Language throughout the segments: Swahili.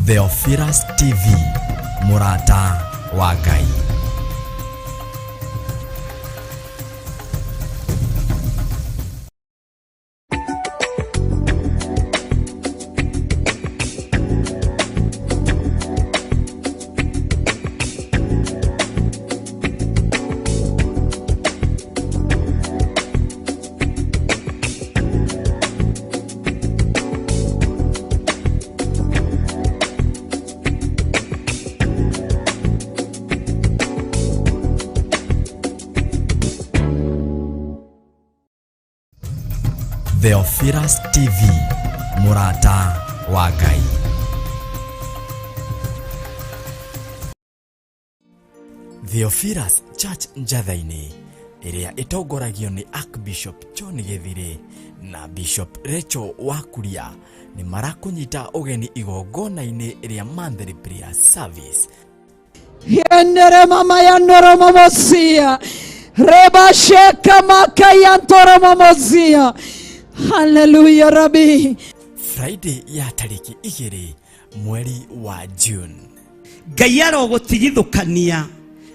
Theophilus TV, mũrata wa Ngai. Theophilus TV, mũrata wa Ngai. Theophilus Church Njatha-inĩ ĩrĩa ĩtongoragio nĩ Archbishop John Gĩthirĩ na Bishop Rachel Wakuria nĩ marakũnyita ũgeni igongona-inĩ rĩa monthly prayer service. Yenere mama yanoro mamosia. Reba sheka maka yantoro mamosia. Hallelujah Rabbi. Friday ya tarĩki 2 mweri wa June. Ngai arogũtigithũkania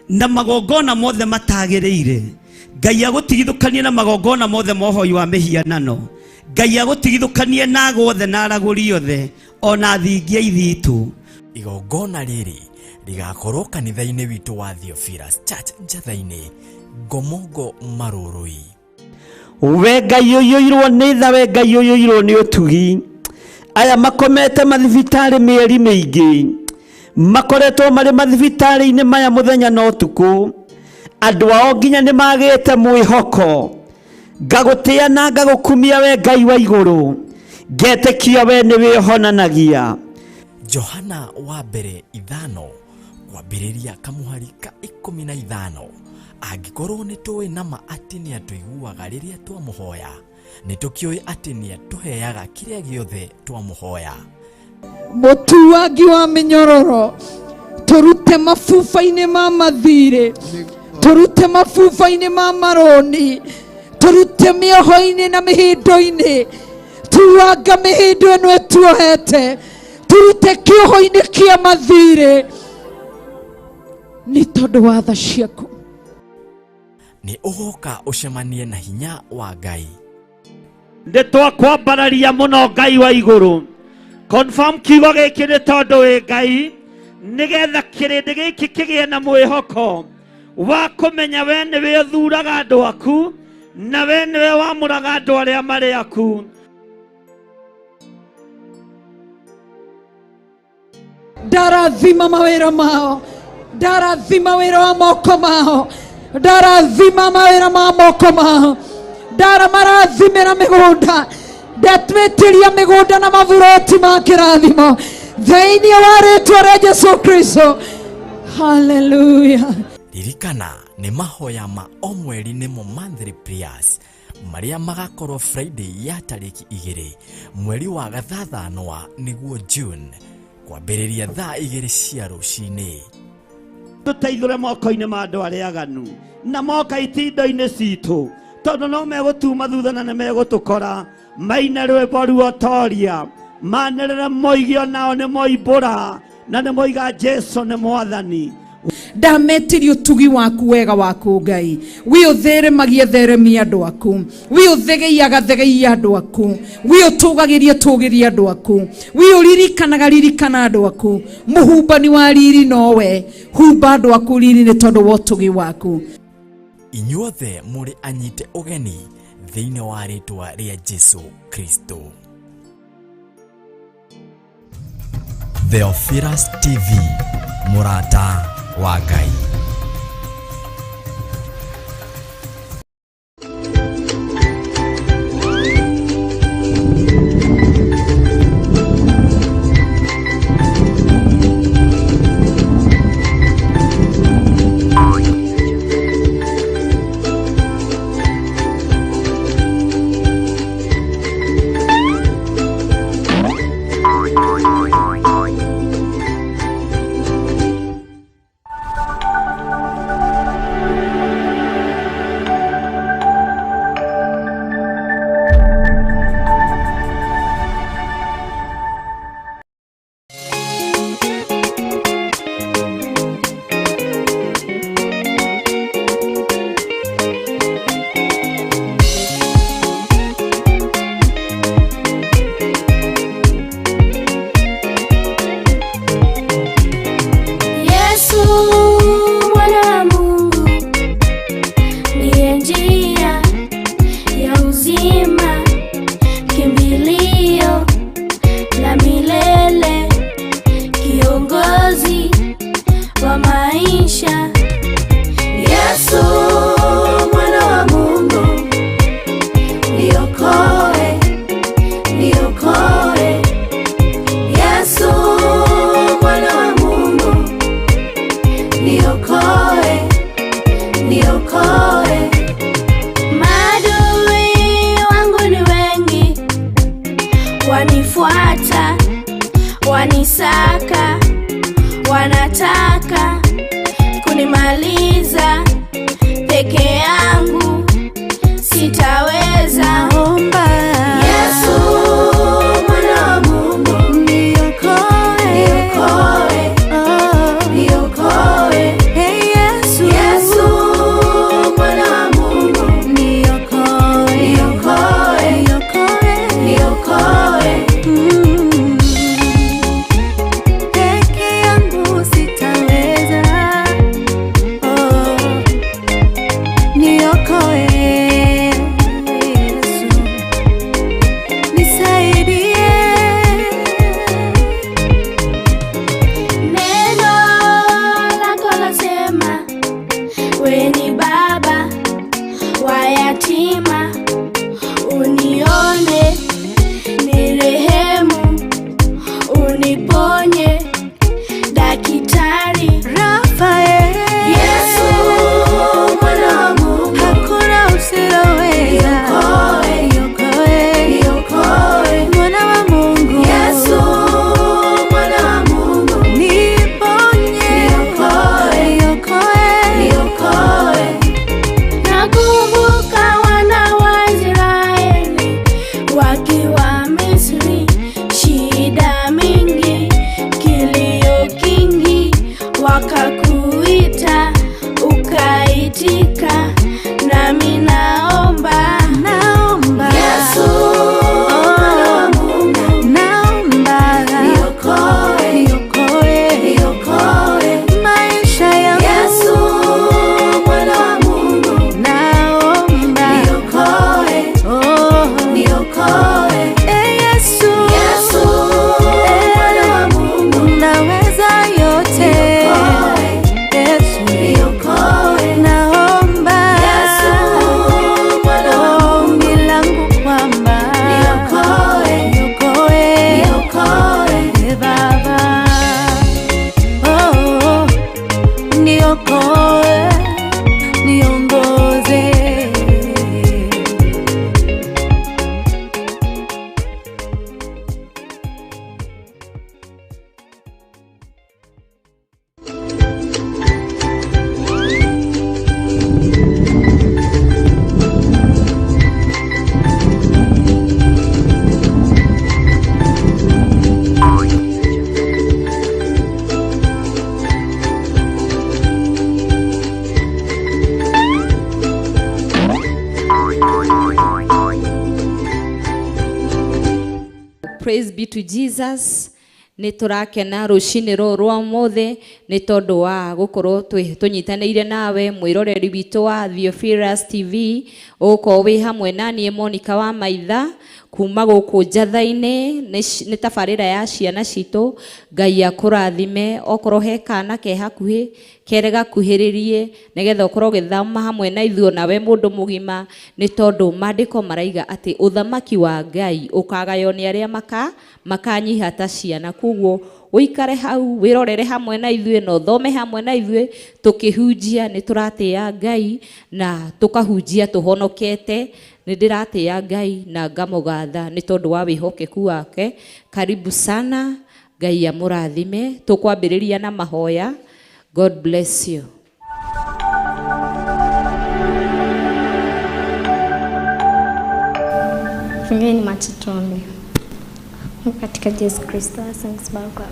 na magongona mothe matagĩrĩire. Ngai agũtigithũkanie na magongona mothe ma ũhoi wa mĩhianano. Ngai agũtigithũkanie na ago othe na aragũri othe ona thingia ithitũ. Igongona rĩrĩ rĩgakorwo kanitha-inĩ witũ wa Theophilus Church Njatha-inĩ, Ngomongo Marũrũi. We Ngai ũiyũirwo nĩ tha, we Ngai ũiyũirwo nĩ ũtugi. Aya makomete mathibitarĩ mĩeri mĩingĩ, makoretwo marĩ mathibitarĩ-inĩ maya mũthenya na ũtukũ. Andũ ao nginya nĩ magĩte mwĩhoko. Ngagũtĩa na ngagũkumia we Ngai wa igũrũ, ngetĩkia we nĩ wĩhonanagia. Johana wa mbere 5 kwambĩrĩria kamũhari ka 15. Angĩkorwo nĩ tũĩ nama atĩ nĩ atũiguaga rĩrĩa twamũhoya, nĩ tũkĩũĩ atĩ nĩ atũheaga kĩrĩa gĩothe twamũhoya. Mũtuangi wa mĩnyororo, tũrute mabuba-inĩ ma mathirĩ, tũrute mabuba-inĩ ma marũni, tũrute mĩoho-inĩ na mĩhĩndo-inĩ, tuanga mĩhĩndo ĩno ĩtuohete, tũrute kĩoho-inĩ kĩa mathirĩ nĩ tondũ wa tha ciaku. Nĩ ũgoka ũcemanie na hinya wa Ngai. Nĩ twakwambararia mũno Ngai wa igũrũ. Confirm kiugo gĩkĩ nĩ tondũ wĩ Ngai, nĩgetha kĩrĩndĩ gĩkĩ kĩgĩe na mwĩhoko wa kũmenya we nĩwe ũthuraga andũ aku na we nĩwe wamũraga andũ arĩa marĩ aku. Ndarathima mawĩra mao, ndarathima wĩra wa moko mao, ndarathima mawĩra ma moko mao, ndaramarathimĩra mĩgũnda, ndatwĩtĩria mĩgũnda na maburoti ma kĩrathimo thĩinĩ wa rĩtwa rĩa Jesu Kristo. Hallelujah. Ririkana nĩ mahoya ma o mweri nĩmo monthly prayers marĩa magakorwo Friday ya tarĩki 2 mweri wa gathathanwa nĩguo June kwambĩrĩria thaa 2 cia rũcinĩ. Tũteithũre moko-inĩ ma andũ arĩa aganu na moka itindo-inĩ citũ, tondũ no megũtuma thutha na nĩ megũtũkora. Maine rwĩmbo ruotoria, manĩrĩre moige onao nĩ moimbũra na nĩ moiga Jesu nĩ Mwathani. Ndametirie ũtugi waku wega waku Ngai, wi ũtheremagie theremia andũ aku, wi ũthegeiaga thegeia andũ aku, wi ũtũgagĩrie tũgĩrie andũ aku, wi ũririkanaga ririkana andũ aku. Mũhumbani wa riri nowe, humba andũ aku riri nĩ tondũ wa ũtugi waku. Inyuothe mũrĩ anyite ũgeni thĩinĩ wa rĩtwa rĩa Jesu Kristo. Theophilus TV, mũrata wa Ngai. maisha. Yesu mwana wa Mungu, niokoe, niokoe. Yesu mwana wa Mungu, niokoe, niokoe. Maadui wangu ni wengi, wanifuata, wanisaka, wanataka kunimaliza. Peke yangu sitaweza. Naomba Yesu mwana wa Mungu, niokoe, niokoe, oh, niokoe. Hey Yesu, Yesu mwana wa Mungu, niokoe, niokoe, niokoe, niokoe. Peke yangu sitaweza, oh, niokoe Yesu, nisaidie. Neno lako lasema, we ni baba wa yatima, unione nirehemu, uniponye daktari. Rafael, Yesu mwana wa Mungu, hakuna usiloweza, Niokoe, niokoe, niokoe. mwana wa Mungu, Yesu mwana wa Mungu, niponye, Niokoe, niokoe, niokoe. Nakumbuka wana wa Israeli wakiwa Misri, shida mingi, kilio kingi, wakakuita ukaitika, nami naomba naomba, Yesu mwana wa Mungu, naomba, niokoe, niokoe, niokoe. maisha yangu, Yesu mwana wa Mungu, naomba, niokoe, oh, niokoe. eh, Yesu, Yesu mwana wa Mungu, unaweza yote, niokoe, Yesu, niokoe. naomba, Yesu mwana wa Mungu, ombi langu kwamba niokoe, niokoe, niokoe. eh, Baba, oh, niokoe, niongoze. Praise be to Jesus. Nä tå rakena rå cinä rå rwa må nä tondå wa gå korwo tå nyitanä ire nawe mwä roreri witå wa Theophilus TV å korwo wä hamwe na niä Monica wa Maitha kuma gå kå njatha-inä nä tabarä ra ya ciana citå. Ngai akå rathime okorwo he kana ke hakuhä kere gakuhä rä rie nä getha å korwo å gä thoma hamwe na ithuĩ nawe mũndũ mũgima nĩ tondũ maandĩko maraiga atĩ ũthamaki wa Ngai ũkagaywo nĩ arĩa makanyiha ta ciana. Koguo ũikare hau wĩrorere hamwe na ithuĩ na ũthome hamwe na ithuĩ tũkĩhunjia. Nĩ tũratĩĩa Ngai na tũkahunjia tũhonokete. Nĩ ndĩratĩĩa Ngai na ngamũgatha nĩ tondũ wa wĩhokeku wake. Karibu sana, Ngai amũrathime. Tũkwambĩrĩria na mahoya. God bless you. Fungeni macho tuombe. Mungu katika Yesu Kristo, asante Baba kwa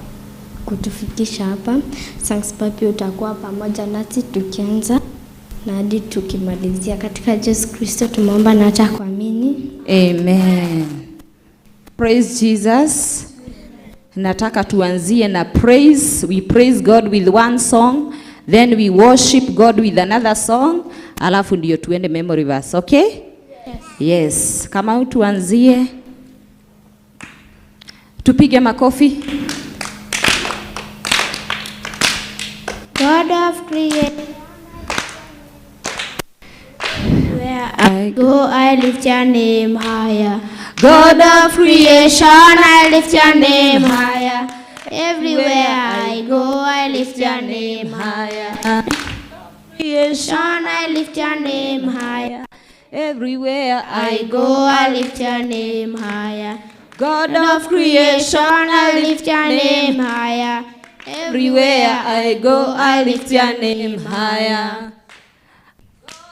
kutufikisha hapa. Asante Baba pia utakuwa pamoja nasi tukianza na hadi tukimalizia. Katika Yesu Kristo tumeomba na hata kuamini. Amen. Praise Jesus. Nataka tuanzie na praise. We praise God with one song, then we worship God with another song, alafu ndio tuende memory verse, okay? Yes. Kama tuanzie. Tupige makofi. God of creation. Where I go, I lift your name higher. God of creation, I lift your name higher. Everywhere I go, I lift your name higher. Creation, I lift your name higher. Everywhere I go, I lift your name higher. God of creation, I lift your name higher. Everywhere I go, I lift your name higher.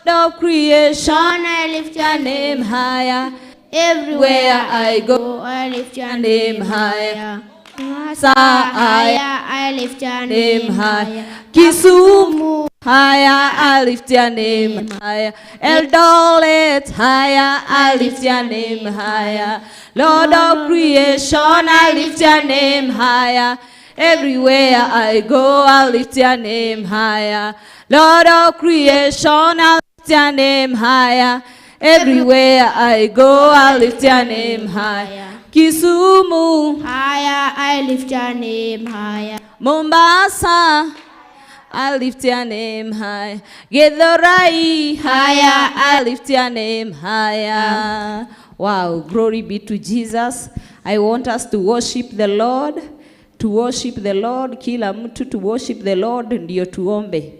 God of creation, I lift your name higher. Everywhere I go, I lift your name higher. Higher, I lift your name higher. Kisumu higher, I lift your name higher. Eldoret higher, I lift your name higher. Lord of creation, I lift your name higher. Everywhere I go, I lift your name higher. Lord of creation, I lift your name higher. Everywhere I go, I lift your name higher. Kisumu higher, I lift your name higher. Mombasa, I lift your name high. Githurai higher, I lift your name higher. Wow, glory be to Jesus. I want us to worship the Lord, to worship the Lord. Kila mtu to worship the Lord, ndio tuombe.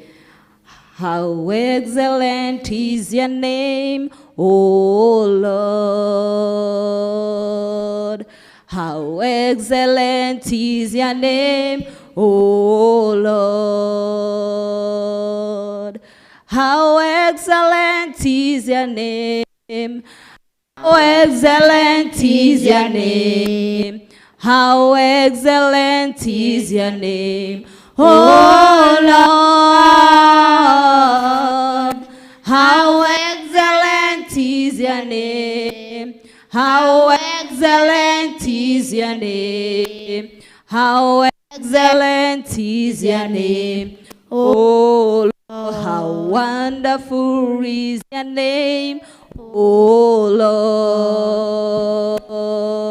How excellent is your name, O Lord. How excellent is your name, O Lord. How excellent is your name. How excellent is your name. How excellent is your name, O Lord. How excellent is your name. How excellent is your name. How excellent is your name, O Lord. How wonderful is your name, O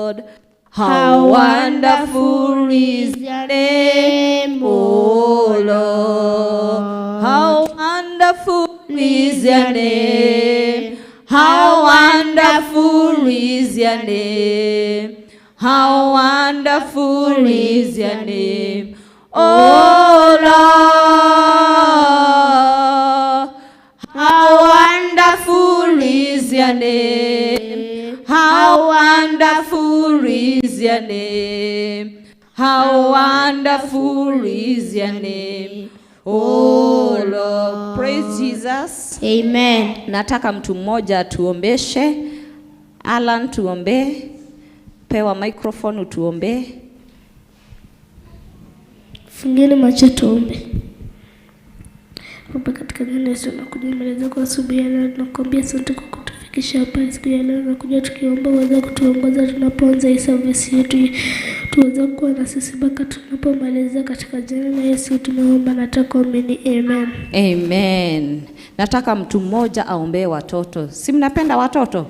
Lord. How wonderful is your name, O Lord. How wonderful is your name. How wonderful is your name. How wonderful is your name, O Lord. How wonderful is your name. How wonderful is your name. How wonderful is your name, O Lord. Praise Jesus. Amen. Nataka mtu mmoja tuombeshe. Alan, tuombe. Pewa microphone utuombe. Fungeni macho tuombe. Baba, katika jina la Yesu nakuja mbele zako asubuhi ya leo, tunakuambia asante kwa kutufikisha hapa siku ya leo. Nakuja tukiomba uweze kutuongoza tunapoanza hii service yetu, tuweze kuwa na sisi mpaka tunapomaliza. Katika jina la Yesu tumeomba na tukaamini, amen. Amen. Nataka mtu mmoja aombee watoto. Si mnapenda watoto?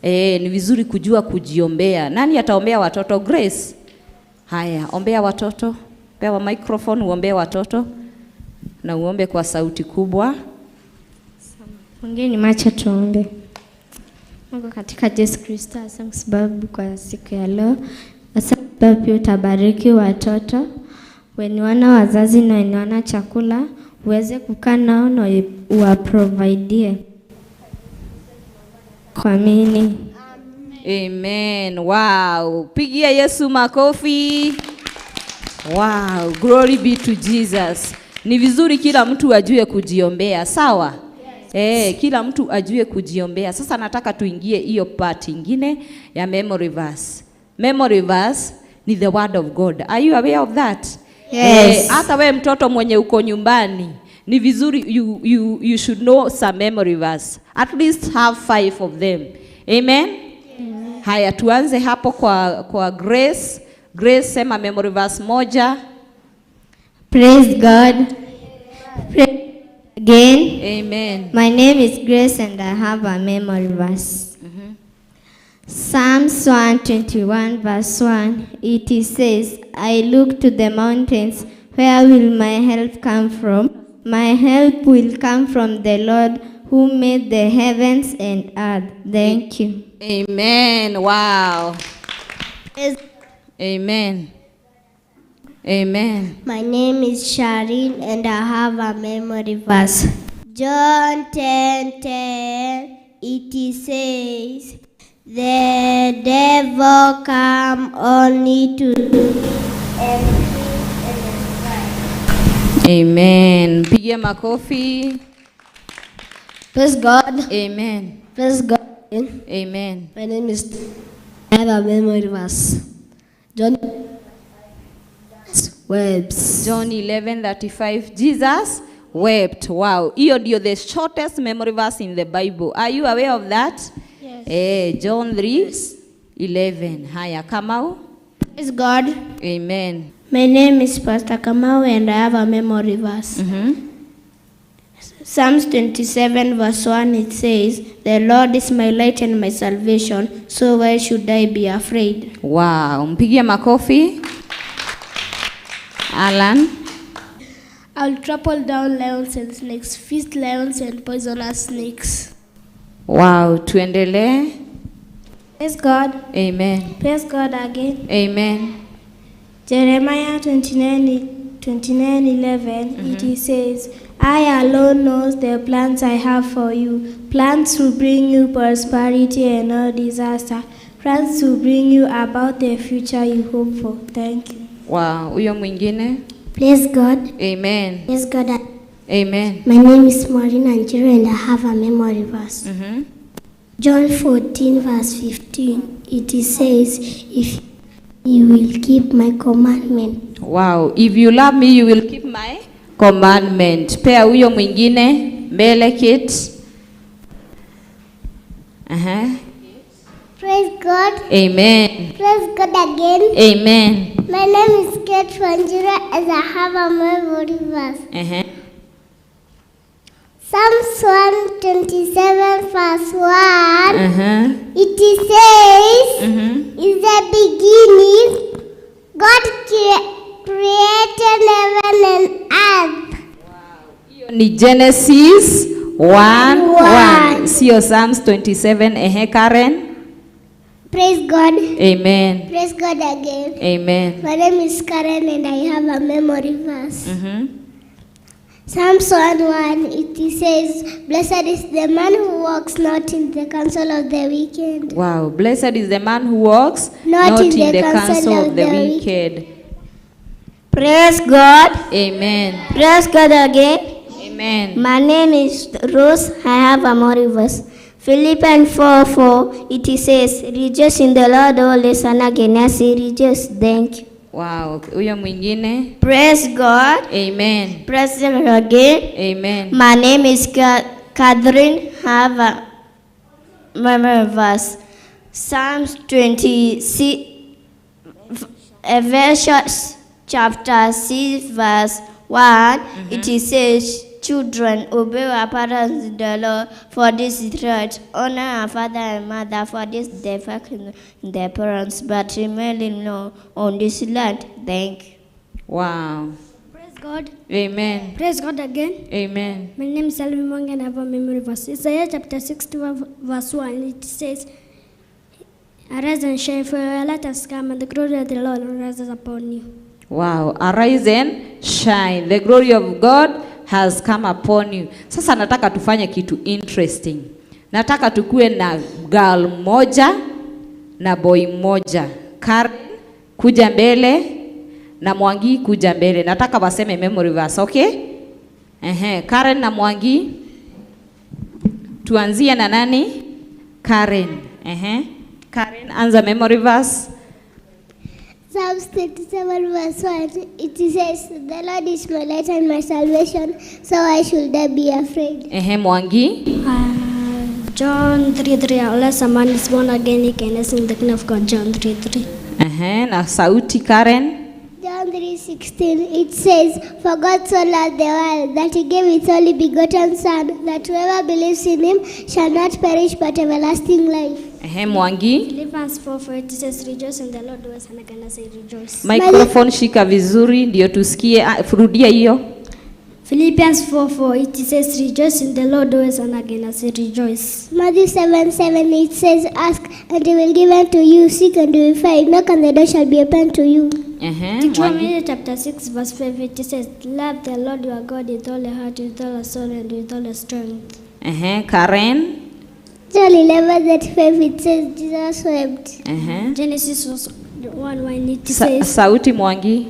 Ni vizuri kujua kujiombea. Nani ataombea watoto? Grace. Haya, ombea watoto. Pewa microphone uombee watoto na uombe kwa sauti kubwa. Fungeni macho tuombe. Mungu katika Yesu Kristo, asante sababu kwa siku ya leo. Asante sababu pia utabariki watoto wenye wana wazazi na wenye wana chakula, uweze kukaa nao na uwaprovidie. Kuamini. Amen. Wow. Pigia Yesu makofi. Wow. Glory be to Jesus. Ni vizuri kila mtu ajue kujiombea, sawa? Yes. Kila mtu ajue kujiombea. Sasa nataka tuingie hiyo part ingine ya memory verse. Memory verse ni the word of God. Are you aware of that? Yes. Hata we mtoto mwenye uko nyumbani, ni vizuri you should know some memory verse. At least have 5 of them. Amen? Amen. Haya, tuanze hapo kwa Grace. Grace, sema memory verse 1. Praise God. Praise again. Amen. My name is Grace and I have a memory verse. Mm-hmm. Psalms 121 verse 1, it says, I look to the mountains, Where will my help come from? My help will come from the Lord who made the heavens and earth. Thank you. Amen. Wow. Amen. Amen. My name is Sharin and I have a memory verse. John 10:10, it says, the devil come only to and Amen. Pigia makofi. Praise God. Amen. Praise God. Amen. My name is, I have a memory verse. John wept. John 11:35, Jesus wept. Wow. Hiyo ndio the shortest memory verse in the Bible. Are you aware of that? Yes. John 3:11. Haya, Kamau. Praise God. Amen. My name is Pastor Kamau and I have a memory verse. Psalms 27 verse 1, it says, the Lord is my light and my salvation, so why should I be afraid? Wow. Mpigie makofi. Alan. I'll trample down lions and snakes, feast lions and poisonous snakes. Wow. Tuendelee. Praise God. Amen. Praise God again. Amen. Jeremiah 29:11, it says, I alone knows the plans I have for you, plans to bring you prosperity and no disaster, plans to bring you about the future you hope for. Thank you. Wow, huyo mwingine. Praise God. Amen. Praise God. Amen. My name is Maureen Anjiro and I have a memory verse. John 14 verse 15, it says, if you will keep my commandment. Wow, if you love me, you will keep my commandment. Pea huyo mwingine mbele, Kate. Praise God. Amen. Praise God again. Amen. My name is Kate Wanjira and I have a memory verse. Psalms 127 verse 1. It says, in the beginning, God created heaven and earth. Hiyo ni Genesis 1:1. Sio Psalms 27. Ehe, Karen. Praise God. Amen. Praise God again. Amen. My name is Karen and I have a memory verse. Psalms 1:1, it says, blessed is the man who walks not in the counsel of the wicked. Wow, blessed is the man who walks not in the counsel of the wicked. Praise God. Amen. Praise God again. Amen. My name is Rose. I have a memory verse. Philippians 4:4, it says, rejoice in the Lord always, and again I say rejoice. Thank you. Wow, huyo mwingine. Praise God. Amen. Praise God again. Amen. My name is Catherine. I have a memory verse. Psalms 26, Ephesians chapter 6, verse 1. It says, children, obey your parents in the Lord, for this is right. Honor your father and mother, for this is the fact in their parents, but remain no on this land. Thank you. Wow. Praise God. Amen. Praise God again. Amen. My name is Alvin Mwanga and I have a memory verse. Isaiah chapter 60, verse 1. It says, arise and shine, for your light has come, and the glory of the Lord rises upon you. Wow. Arise and shine. The glory of God has come upon you. Sasa nataka tufanye kitu interesting. Nataka tukue na girl moja na boy moja. Karen kuja mbele na Mwangi kuja mbele. Nataka waseme memory verse, okay? Karen na Mwangi. Tuanzie na nani? Karen. Karen, anza memory verse. Psalms 37 verse 1, it says, the Lord is my light and my salvation, so why should I be afraid? Mwangi. John 3:3, unless a man is born again, he cannot see the kingdom of God. John 3:3. Na sauti Karen. John 3:16, it says, for God so loved the world that he gave his only begotten Son, that whoever believes in him shall not perish but everlasting life. Ehe, Mwangi. Philippians 4:4 it says, Rejoice in the Lord always, and again I say rejoice. Microphone shika vizuri ndio tusikie. Ah, rudia hiyo. Philippians 4:4 it says, Rejoice in the Lord always, and again I say rejoice. Matthew 7:7 it says, Ask and it will give unto you, seek and you will find, knock and the door shall be opened to you. Ehe, Mwangi. Deuteronomy chapter 6 verse 5 it says, Love the Lord your God with all your heart, with all your soul, and with all your strength. Ehe, Karen. John 11:35 it says, Jesus wept. Ehe. Genesis 1:1 it says, Sauti Mwangi.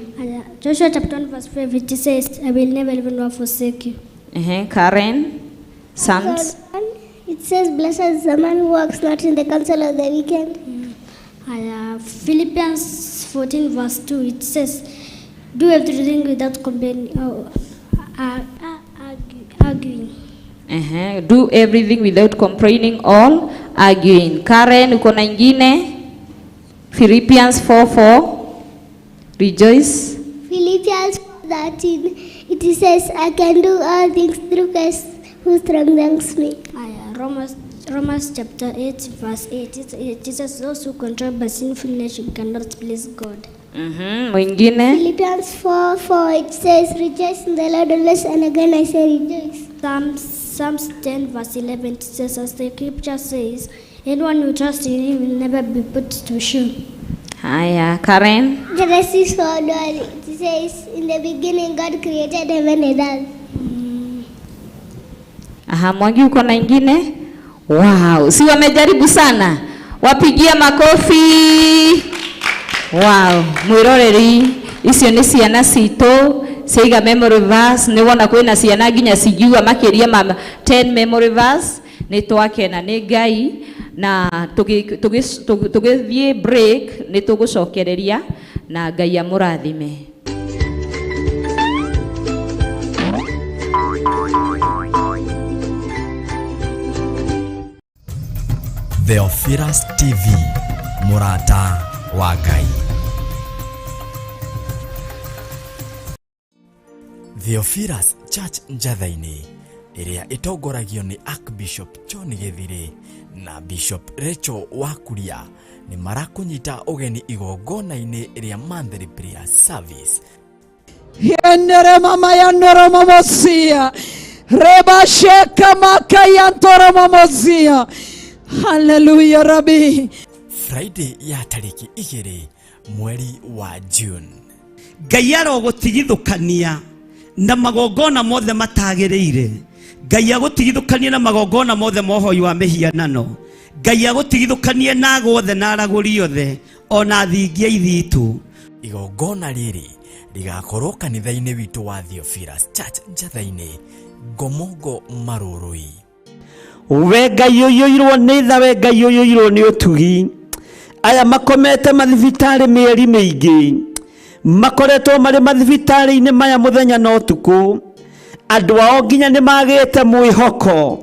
Joshua chapter 1 verse 5 it says, I will never leave nor forsake you. Ehe, Karen. Sons. It says, Blessed is the man who walks not in the counsel of the wicked. Philippians 14 verse 2 it says, Do everything without complaining or arguing. Ehe, do everything without complaining or arguing. Karen, uko na ingine? Philippians 4:4. Rejoice. Philippians 4:13 it says, I can do all things through Christ who strengthens me. Romans chapter 8 verse 8 it says, Those who control by sinful nature cannot please God. Mwingine? Philippians 4:4 it says, Rejoice in the Lord always, and again I say rejoice. Psalms 10 verse 11 it says, as the scripture says, anyone who trusts in him will never be put to shame. Haya, Karen. Genesis 4:1 it says, In the beginning God created heaven and earth. Aha, Mwangi uko na ingine? Wow, si wamejaribu sana. Wapigia makofi. Wow, mwiroreri icio nĩ ciana citũ ciaiga memory verse. Nĩ wona kwĩna ciana nginya cingiuga makĩria ma 10 memory verse. Nĩ twakena nĩ Ngai na tũgĩthiĩ break nĩ tũgũcokereria na Ngai amũrathime. Theophilus TV, mũrata wa Ngai. Theophilus Church Njatha-inĩ ĩrĩa ĩtongoragio nĩ Archbishop John Gĩthirĩ na Bishop Rachel Wakuria nĩ marakũnyita ũgeni igongona-inĩ rĩa monthly prayer service. Yenere mama yanoro mamosia. Reba sheka makayantoro mamozia. Hallelujah Rabbi. Friday ya tariki 2 mweri wa June. Ngai arogũtigithũkania na magongona mothe matagĩrĩire. Ngai agũtigithũkanie na magongona mothe ma ũhoi wa mĩhianano. Ngai agũtigithũkanie na ago othe na aragũri othe ona thingia ithitũ. Igongona rĩrĩ rĩgakorwo kanitha-inĩ witũ wa Theophilus Church Njatha-inĩ, Ngomongo Marũrũi. We Ngai ũiyũirwo nĩ tha, we Ngai ũiyũirwo nĩ ũtugi. Aya makomete mathibitarĩ mĩeri mĩingĩ, makoretwo marĩ mathibitarĩ-inĩ maya mũthenya na ũtukũ. Andũ ao nginya nĩ magĩte mwĩhoko.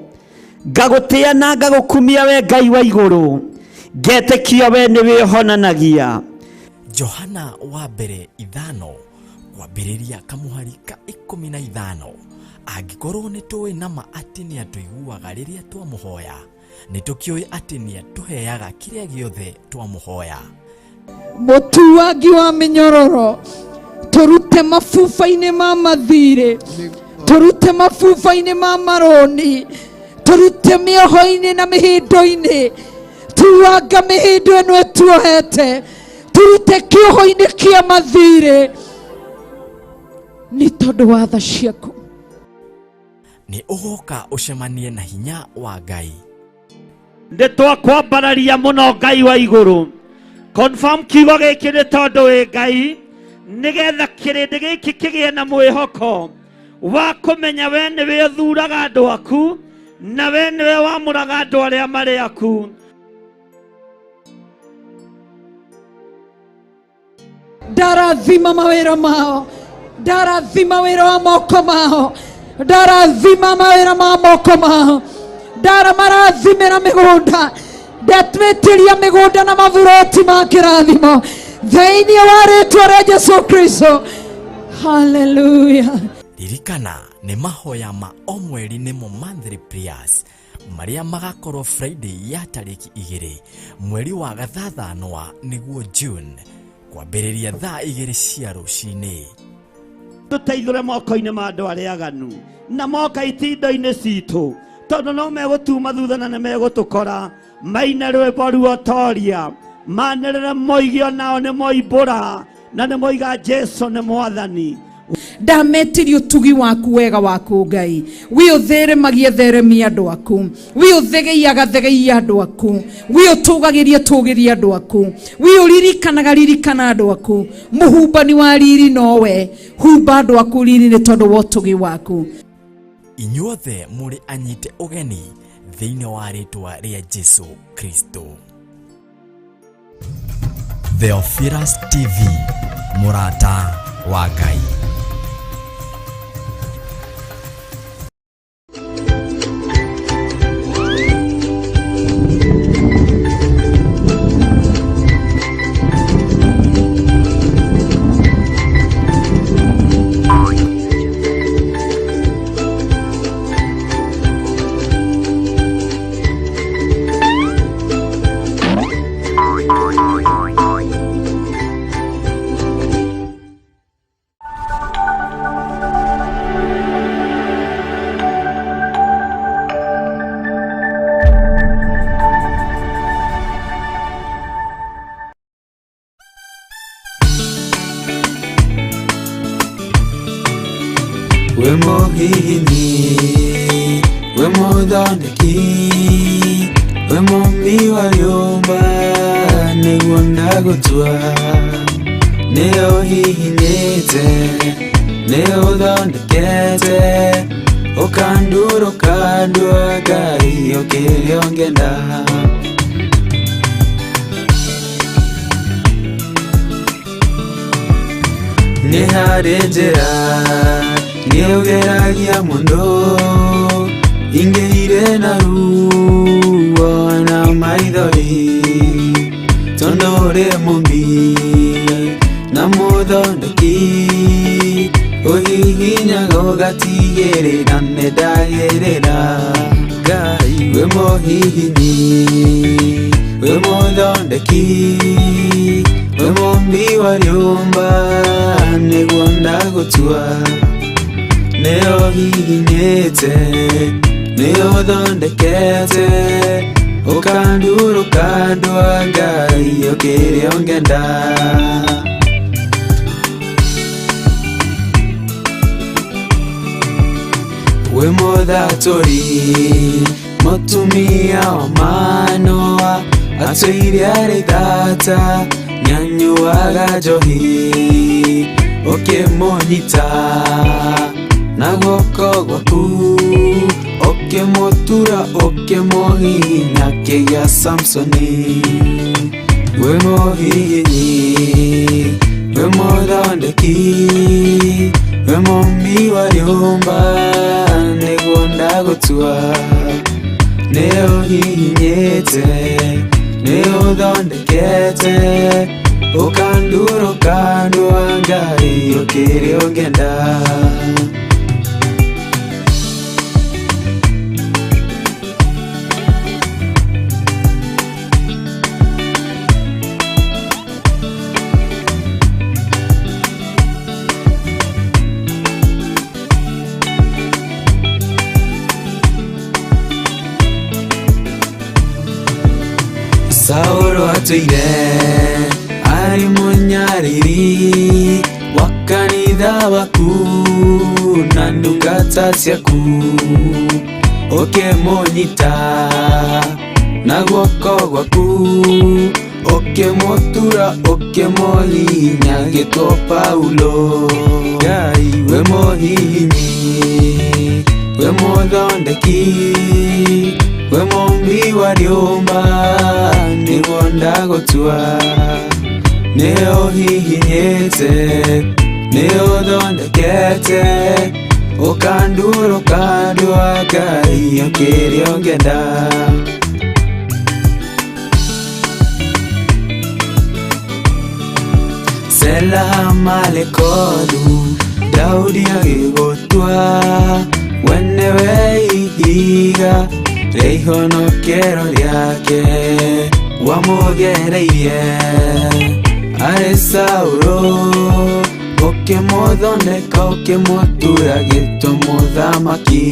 Ngagũtĩa na ngagũkumia we Ngai wa igũrũ, ngetĩkia we nĩwe ũhonanagia. Johana wa mbere 5 kwambĩrĩria kamũhari ka 15. Angĩkorwo nĩ tũĩ nama atĩ nĩ atũiguaga rĩrĩa twamũhoya, nĩ tũkĩũĩ atĩ nĩ atũheaga kĩrĩa gĩothe twamũhoya. Mũtuangi wa mĩnyororo, tũrute mabuba-inĩ ma mathirĩ, tũrute mabuba-inĩ ma marũni, tũrute mĩoho-inĩ na mĩhĩndo-inĩ, tuanga mĩhĩndo ĩno ĩtuohete, tũrute kĩoho-inĩ kĩa mathirĩ nĩ tondũ wa tha ciaku. Nĩ ũgoka ũcemanie na hinya wa Ngai. Nĩ twakwambararia mũno Ngai wa igũrũ. Confirm kiugo gĩkĩ nĩ tondũ wĩ Ngai, nĩgetha kĩrĩndĩ gĩkĩ kĩgĩe na mwĩhoko wa kũmenya we nĩwe ũthuraga andũ aku na we nĩwe wamũraga andũ arĩa marĩ aku. Ndarathima mawĩra mao, ndarathima wĩra wa moko mao, ndarathima mawĩra ma moko mao, ndaramarathimĩra mĩgũnda, ndatwĩtĩria mĩgũnda na maburoti ma kĩrathimo thĩinĩ wa rĩtwa rĩa Jesu Kristo. Hallelujah. Ririkana nĩ mahoya ma o mweri nĩmo monthly prayers Marĩa magakorwo Friday ya tarĩki 2 mweri wa gathathanwa nĩguo June kwambĩrĩria thaa 2 cia rũcinĩ. Tũteithũre moko-inĩ ma andũ arĩa aganu na moka itindo-inĩ citũ tondũ no megũtuma thutha na nĩ megũtũkora maine rwĩmbo ruotoria manĩrĩre moige onao nĩ moimbũra na nĩ moiga Jesu nĩ mwathani. Ndametirie ũtugi waku wega waku Ngai wi ũtheremagie theremia andũ aku wi ũthegeiaga thegeia andũ aku wi ũtũgagĩrie tũgĩrie andũ aku wi ũririkanaga ririkana andũ aku mũhumbani wa riri nowe humba andũ aku riri nĩ tondũ wa ũtugi waku. Inyuothe mũrĩ anyite ũgeni thĩinĩ wa rĩtwa rĩa Jesu Kristo. Theophilus TV, mũrata wa Ngai. We muhihinyi, we muthondeki, we mũmbi wa rĩũmba nĩguo ndagũtua. Nĩ ũhihinyĩte, nĩ ũthondekete, ũkandura ũkandua Ngai ũkĩrĩa ũngĩenda. Nĩ harĩ njĩra nĩũgeragia mũno ingĩire na ruo na maithori tondũ ũrĩ mũmbi na mũthondeki ũhihinyaga ũgatigĩrĩra nĩndagĩrĩra. Ngai wĩ mũhihinyi, wĩ mũthondeki, wĩ mũmbi wa rĩũmba nĩguo ndagũtua. Nĩ ũhihinyĩte, nĩ ũthondekete, ũkandura ũkandua Ngai ũkĩrĩa ũngĩenda. Wĩ mũthatũri, mũtumia wa Manoa, atũire arĩ thata, nĩanyuaga njohi, ũkĩmũnyita na guoko gwaku ũkĩmũtura ũkĩmũhihinya kĩgĩa Samsoni. Wĩ mũhihinyi, wĩ mũthondeki, wĩ mũmbi wa rĩũmba nĩguo ndagũtua. Nĩ ũhihinyĩte, nĩ ũthondekete, ũkandura ũkandua Ngai ũkĩrĩa ũngĩenda. Saũlũ atũire arĩ mũnyariri wa kanitha waku na ndungata ciaku ũkĩmũnyita na guoko gwaku ũkĩmũtura ũkĩmũhihinya agĩtwo Paulo. Ngai wĩ mũhihinyi, wĩ mũthondeki, wĩ mũmbi wa rĩũmba nĩguo ndagũtua. Nĩ ũhihinyĩte, nĩ ũthondekete, ũkandura ũkandua Ngai ũkĩrĩa ũngĩenda. Sela Malekodu Daudi agĩgũtua we nĩwe ihiga rĩa Rĩa ihonokero rĩake wamũgereirie arĩ Saũlũ ũkĩmũthondeka ũkĩmũtura gĩtũ mũthamaki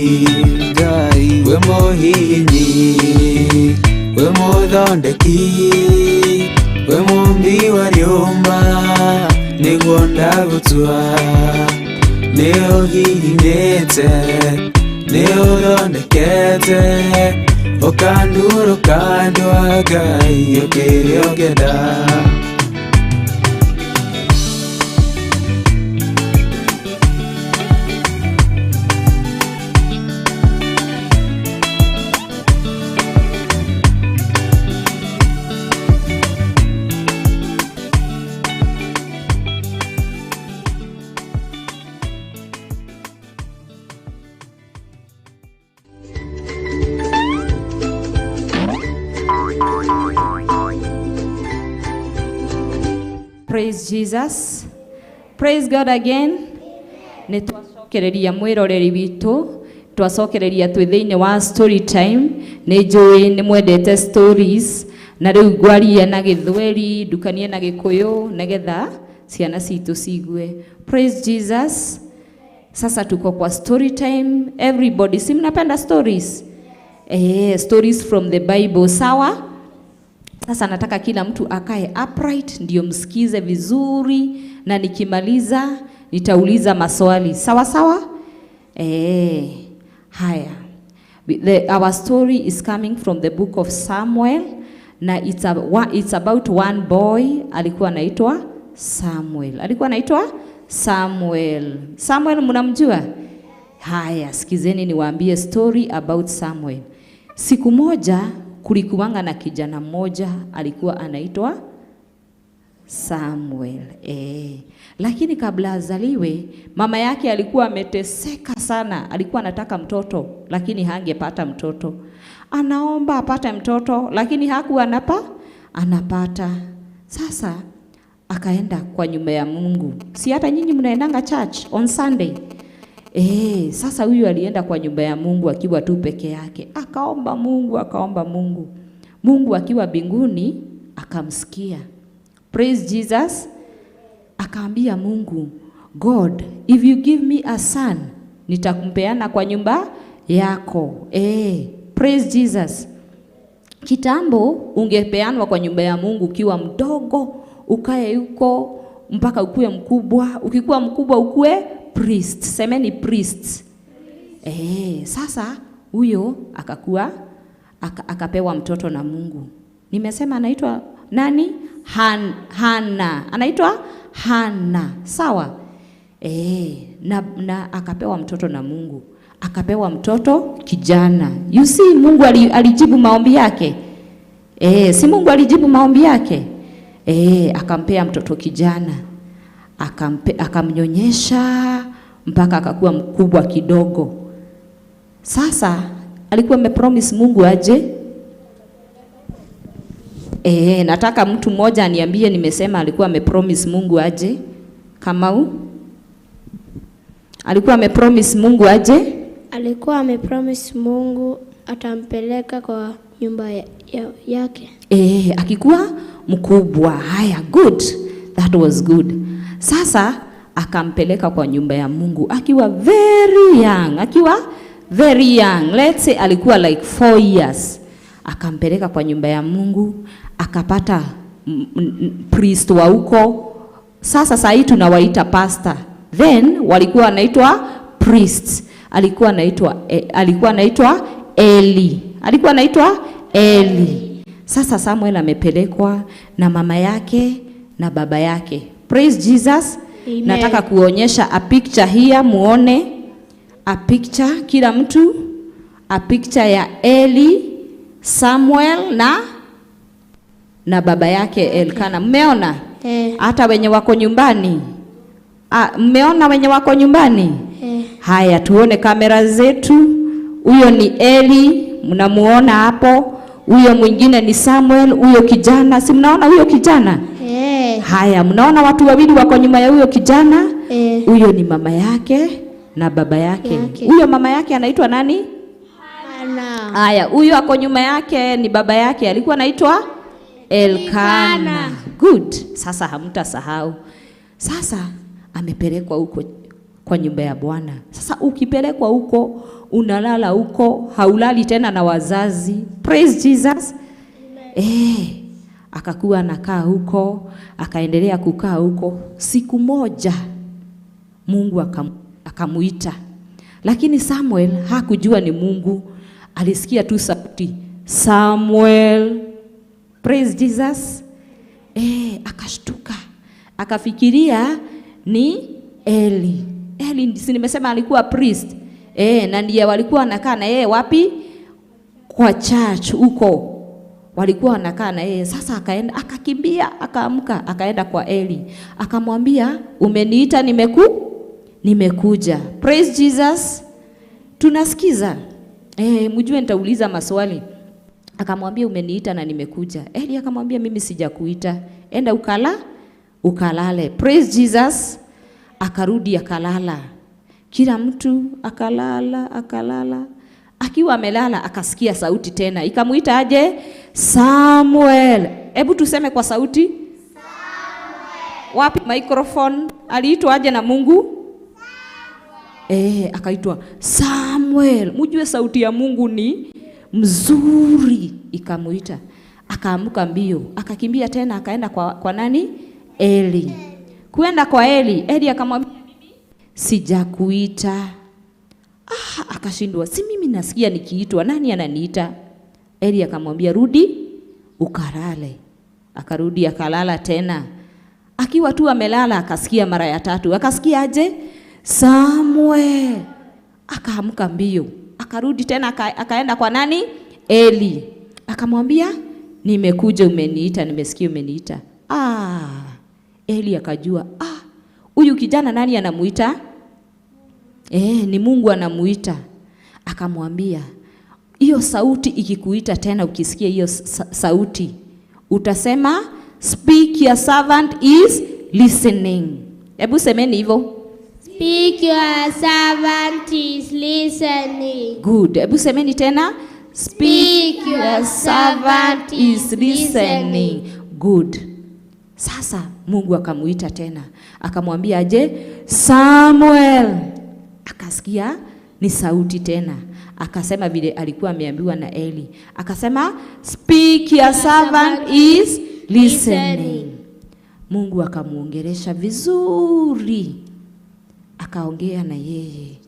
Ngai we mũhihinyi we mũthondeki we mũmbi wa rĩũmba nĩguo ndagũtua nĩ ũhihinyĩte nĩ ũthondekete ũkandura ũkandua Ngai ũkĩrĩa ũngĩenda. Praise Jesus. Praise God again. Nĩ twacokereria mwĩroreri witũ, twacokereria twĩ thĩinĩ wa story time. Nĩ njũĩ nĩ mwendete stories na rĩu ngwarie na Gĩthweri ndukanie na Gĩkũyũ nĩgetha ciana citũ cigue. Praise Jesus. Sasa tuko kwa story time. Everybody, si mnapenda stories? Stories from the Bible, sawa? Sasa nataka kila mtu akae upright ndio msikize vizuri, na nikimaliza nitauliza maswali. Sawa sawa? Haya. Our story is coming from the book of Samuel, na it's about one boy alikuwa anaitwa Samuel. Alikuwa anaitwa Samuel. Samuel mnamjua? Haya, sikizeni niwaambie story about Samuel. Siku moja kulikuwanga na kijana mmoja alikuwa anaitwa Samuel. Lakini kabla azaliwe mama yake alikuwa ameteseka sana. Alikuwa anataka mtoto lakini hangepata mtoto. Anaomba apate mtoto lakini hakuwa anapata. Sasa akaenda kwa nyumba ya Mungu. Si hata nyinyi mnaendanga church on Sunday? Sasa huyu alienda kwa nyumba ya Mungu akiwa tu peke yake. Akaomba Mungu, akaomba Mungu. Mungu akiwa mbinguni akamsikia. Praise Jesus. Akaambia Mungu, God, if you give me a son, nitakumpeana kwa nyumba yako. Praise Jesus. Kitambo ungepeanwa kwa nyumba ya Mungu ukiwa mdogo, ukae huko mpaka ukue mkubwa. Ukikuwa mkubwa ukue priest. Semeni priest. Sasa huyo akakuwa akapewa mtoto na Mungu. Nimesema anaitwa nani? Hana. Anaitwa Hana. Sawa? Na akapewa mtoto na Mungu. Akapewa mtoto kijana. You see, Mungu alijibu maombi yake. Si Mungu alijibu maombi yake? Akampea mtoto kijana. Akamnyonyesha mpaka akakuwa mkubwa kidogo. Sasa alikuwa amepromise Mungu aje. Nataka mtu mmoja aniambie nimesema alikuwa amepromise Mungu aje. Kamau? Alikuwa amepromise Mungu aje? Alikuwa amepromise Mungu atampeleka kwa nyumba yake. Akikuwa mkubwa. Haya, good. That was good. Sasa akampeleka kwa nyumba ya Mungu akiwa very young, akiwa very young. Let's say alikuwa like 4 years. Akampeleka kwa nyumba ya Mungu, akapata priest wa huko. Sasa saa hii tunawaita pastor. Then walikuwa wanaitwa priests. Alikuwa anaitwa Eli. Alikuwa anaitwa Eli. Sasa Samuel amepelekwa na mama yake na baba yake. Praise Jesus. Amen. Nataka kuonyesha a picture here, muone a picture, kila mtu a picture ya Eli, Samuel na baba yake Elkana. Mmeona? Hata wenye wako nyumbani. Mmeona wenye wako nyumbani? Haya, tuone kamera zetu. Huyo ni Eli, mnamuona hapo. Huyo mwingine ni Samuel, huyo kijana. Si mnaona huyo kijana? Haya, mnaona watu wawili wako nyuma ya huyo kijana? Huyo ni mama yake na baba yake. Huyo mama yake anaitwa nani? Hana. Aya, huyu ako nyuma yake ni baba yake, alikuwa anaitwa Elkana. Good. Sasa hamtasahau. Sasa amepelekwa huko kwa nyumba ya Bwana. Sasa ukipelekwa huko, unalala huko, haulali tena na wazazi. Praise Jesus. Akakuwa anakaa huko, akaendelea kukaa huko. Siku moja Mungu akamuita. Lakini Samuel hakujua ni Mungu. Alisikia tu sauti, Samuel. Praise Jesus. Akashtuka. Akafikiria ni Eli. Eli, si nimesema alikuwa priest. Na ndiye walikuwa wanakaa na yeye wapi? Kwa church huko. Walikuwa wanakaa na yeye. Sasa akaenda, akakimbia, akaamka, akaenda kwa Eli. Akamwambia, umeniita, nimekuja. Praise Jesus. Tunasikiza. Mjue nitauliza maswali. Akamwambia, umeniita na nimekuja. Eli akamwambia, mimi sijakuita. Enda ukalale. Praise Jesus. Akarudi akalala. Kila mtu akalala, akalala. Akiwa amelala akasikia sauti tena. Ikamuita aje? Samuel. Hebu tuseme kwa sauti. Samuel. Wapi microphone? Aliitwa aje na Mungu? Akaitwa Samuel. Mjue sauti ya Mungu ni mzuri. Ikamuita. Akaamka mbio, akakimbia tena akaenda kwa nani? Eli. Kuenda kwa Eli, Eli akamwambia, mimi sijakuita. Akashindwa. Si mimi nasikia nikiitwa, nani ananiita? Eli akamwambia, rudi ukalale. Akarudi akalala tena. Akiwa tu amelala akasikia mara ya tatu. Akasikia aje? Samuel. Akaamka mbio. Akarudi tena akaenda kwa nani? Eli. Akamwambia, nimekuja, umeniita, nimesikia umeniita. Eli akajua, huyu kijana nani anamuita? Ni Mungu anamuita. Akamwambia, hiyo sauti ikikuita tena, ukisikia hiyo sauti, utasema speak, your servant is listening. Hebu semeni hivyo. Speak, your servant is listening. Good. Hebu semeni tena. Speak, your servant is listening. Good. Sasa Mungu akamuita tena. Akamwambia aje? Samuel. Akasikia ni sauti tena. Akasema vile alikuwa ameambiwa na Eli. Akasema speak, your servant is listening. Mungu akamuongelesha vizuri. Akaongea na yeye.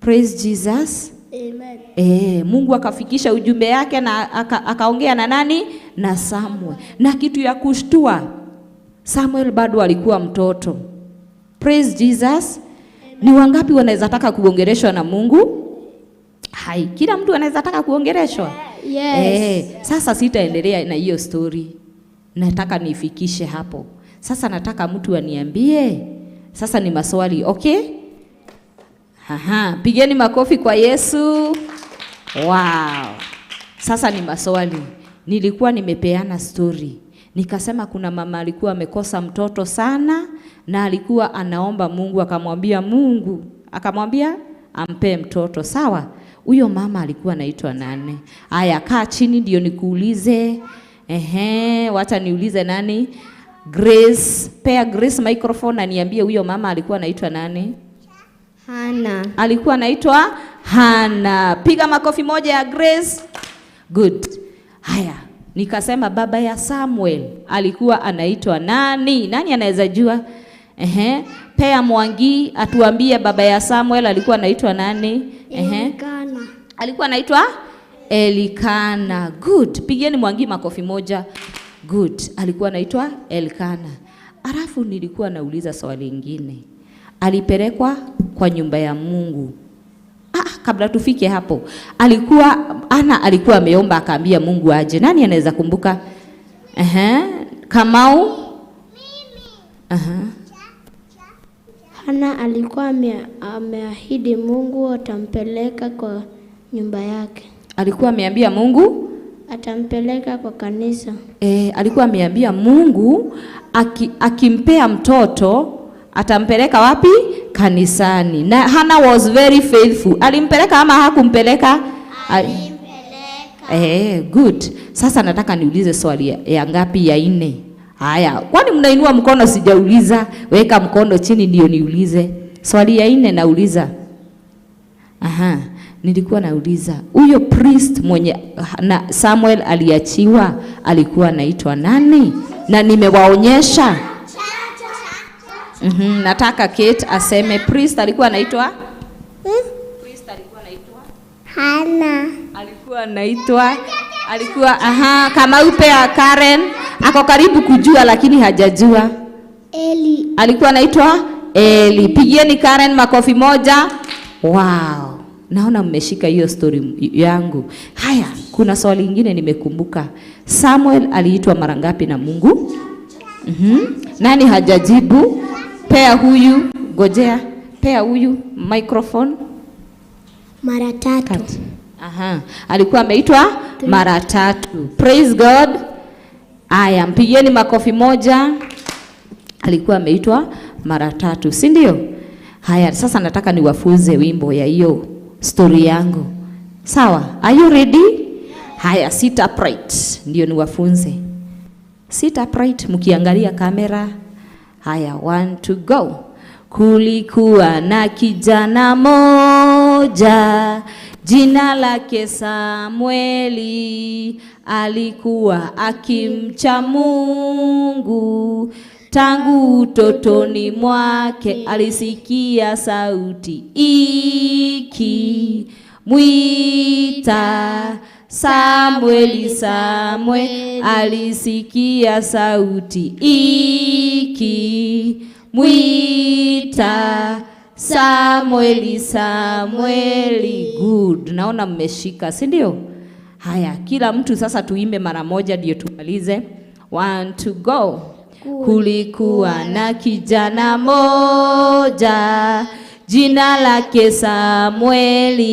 Praise Jesus. Amen. Mungu akafikisha ujumbe yake na akaongea na nani? Na Samuel. Na kitu ya kushtua, Samuel bado alikuwa mtoto. Praise Jesus. Amen. Ni wangapi wanaweza taka kuongeleshwa na Mungu? Hai, kila mtu anaweza taka kuongeleshwa. Yes. Sasa sitaendelea na hiyo story. Nataka nifikishe hapo. Sasa nataka mtu aniambie. Sasa ni maswali, okay? Aha, pigeni makofi kwa Yesu. Wow. Sasa ni maswali. Nilikuwa nimepeana story. Nikasema kuna mama alikuwa amekosa mtoto sana na alikuwa anaomba Mungu, akamwambia Mungu, akamwambia ampe mtoto, sawa? Huyo mama alikuwa anaitwa nani? Aya, kaa chini ndio nikuulize. Wacha niulize nani? Grace, pea Grace microphone na niambie huyo mama alikuwa anaitwa nani? Hana. Alikuwa anaitwa Hana. Piga makofi moja ya Grace. Good. Haya, nikasema baba ya Samuel alikuwa anaitwa nani? Nani anaweza jua? Pea Mwangi atuambie baba ya Samuel alikuwa anaitwa nani? Elikana. Alikuwa anaitwa Elikana. Good. Pigeni Mwangi makofi moja. Good. Alikuwa anaitwa Elikana. Alafu nilikuwa nauliza swali lingine. Alipelekwa kwa nyumba ya Mungu. Kabla tufike hapo, alikuwa Ana alikuwa ameomba akaambia Mungu aje. Nani anaweza kumbuka? Kamau? Mimi. Hana alikuwa ameahidi Mungu atampeleka kwa nyumba yake. Alikuwa ameambia Mungu atampeleka kwa kanisa. Alikuwa ameambia Mungu akimpea mtoto atampeleka wapi? Kanisani. Na Hana was very faithful. Alimpeleka ama hakumpeleka? Alimpeleka. Good. Sasa nataka niulize swali ya ngapi? Ya 4. Haya, kwani mnainua mkono sijauliza? Weka mkono chini ndio niulize. Swali ya 4 nauliza. Aha, nilikuwa nauliza huyo priest mwenye na Samuel aliachiwa alikuwa anaitwa nani? Na nimewaonyesha. Nataka Kate aseme priest alikuwa anaitwa? Priest alikuwa anaitwa? Hana. Alikuwa anaitwa, alikuwa kama upea Karen ako karibu kujua lakini hajajua. Eli. Alikuwa anaitwa Eli. Pigieni Karen makofi moja. Wow. Naona mmeshika hiyo story yangu. Haya, kuna swali lingine nimekumbuka. Samuel aliitwa mara ngapi na Mungu? Nani hajajibu? Pea huyu, gojea. Pea huyu microphone. Mara 3. Aha. Alikuwa ameitwa mara 3. Praise God. Aya, mpigieni makofi moja. Alikuwa ameitwa mara 3, si ndio? Haya, sasa nataka niwafunze wimbo ya hiyo story yangu. Sawa? Are you ready? Haya, sit upright ndio niwafunze. Sit upright mkiangalia kamera. Haya, 1 2 go. Kulikuwa na kijana moja, jina lake Samueli, alikuwa akimcha Mungu tangu utotoni mwake. Alisikia sauti ikimwita Samueli, Samueli. Alisikia sauti ikimwita Samueli, Samueli. Good. Naona mmeshika, si ndio? Haya, kila mtu sasa tuimbe mara moja ndio tumalize. 1 2 go. Kulikuwa na kijana moja, jina lake Samueli,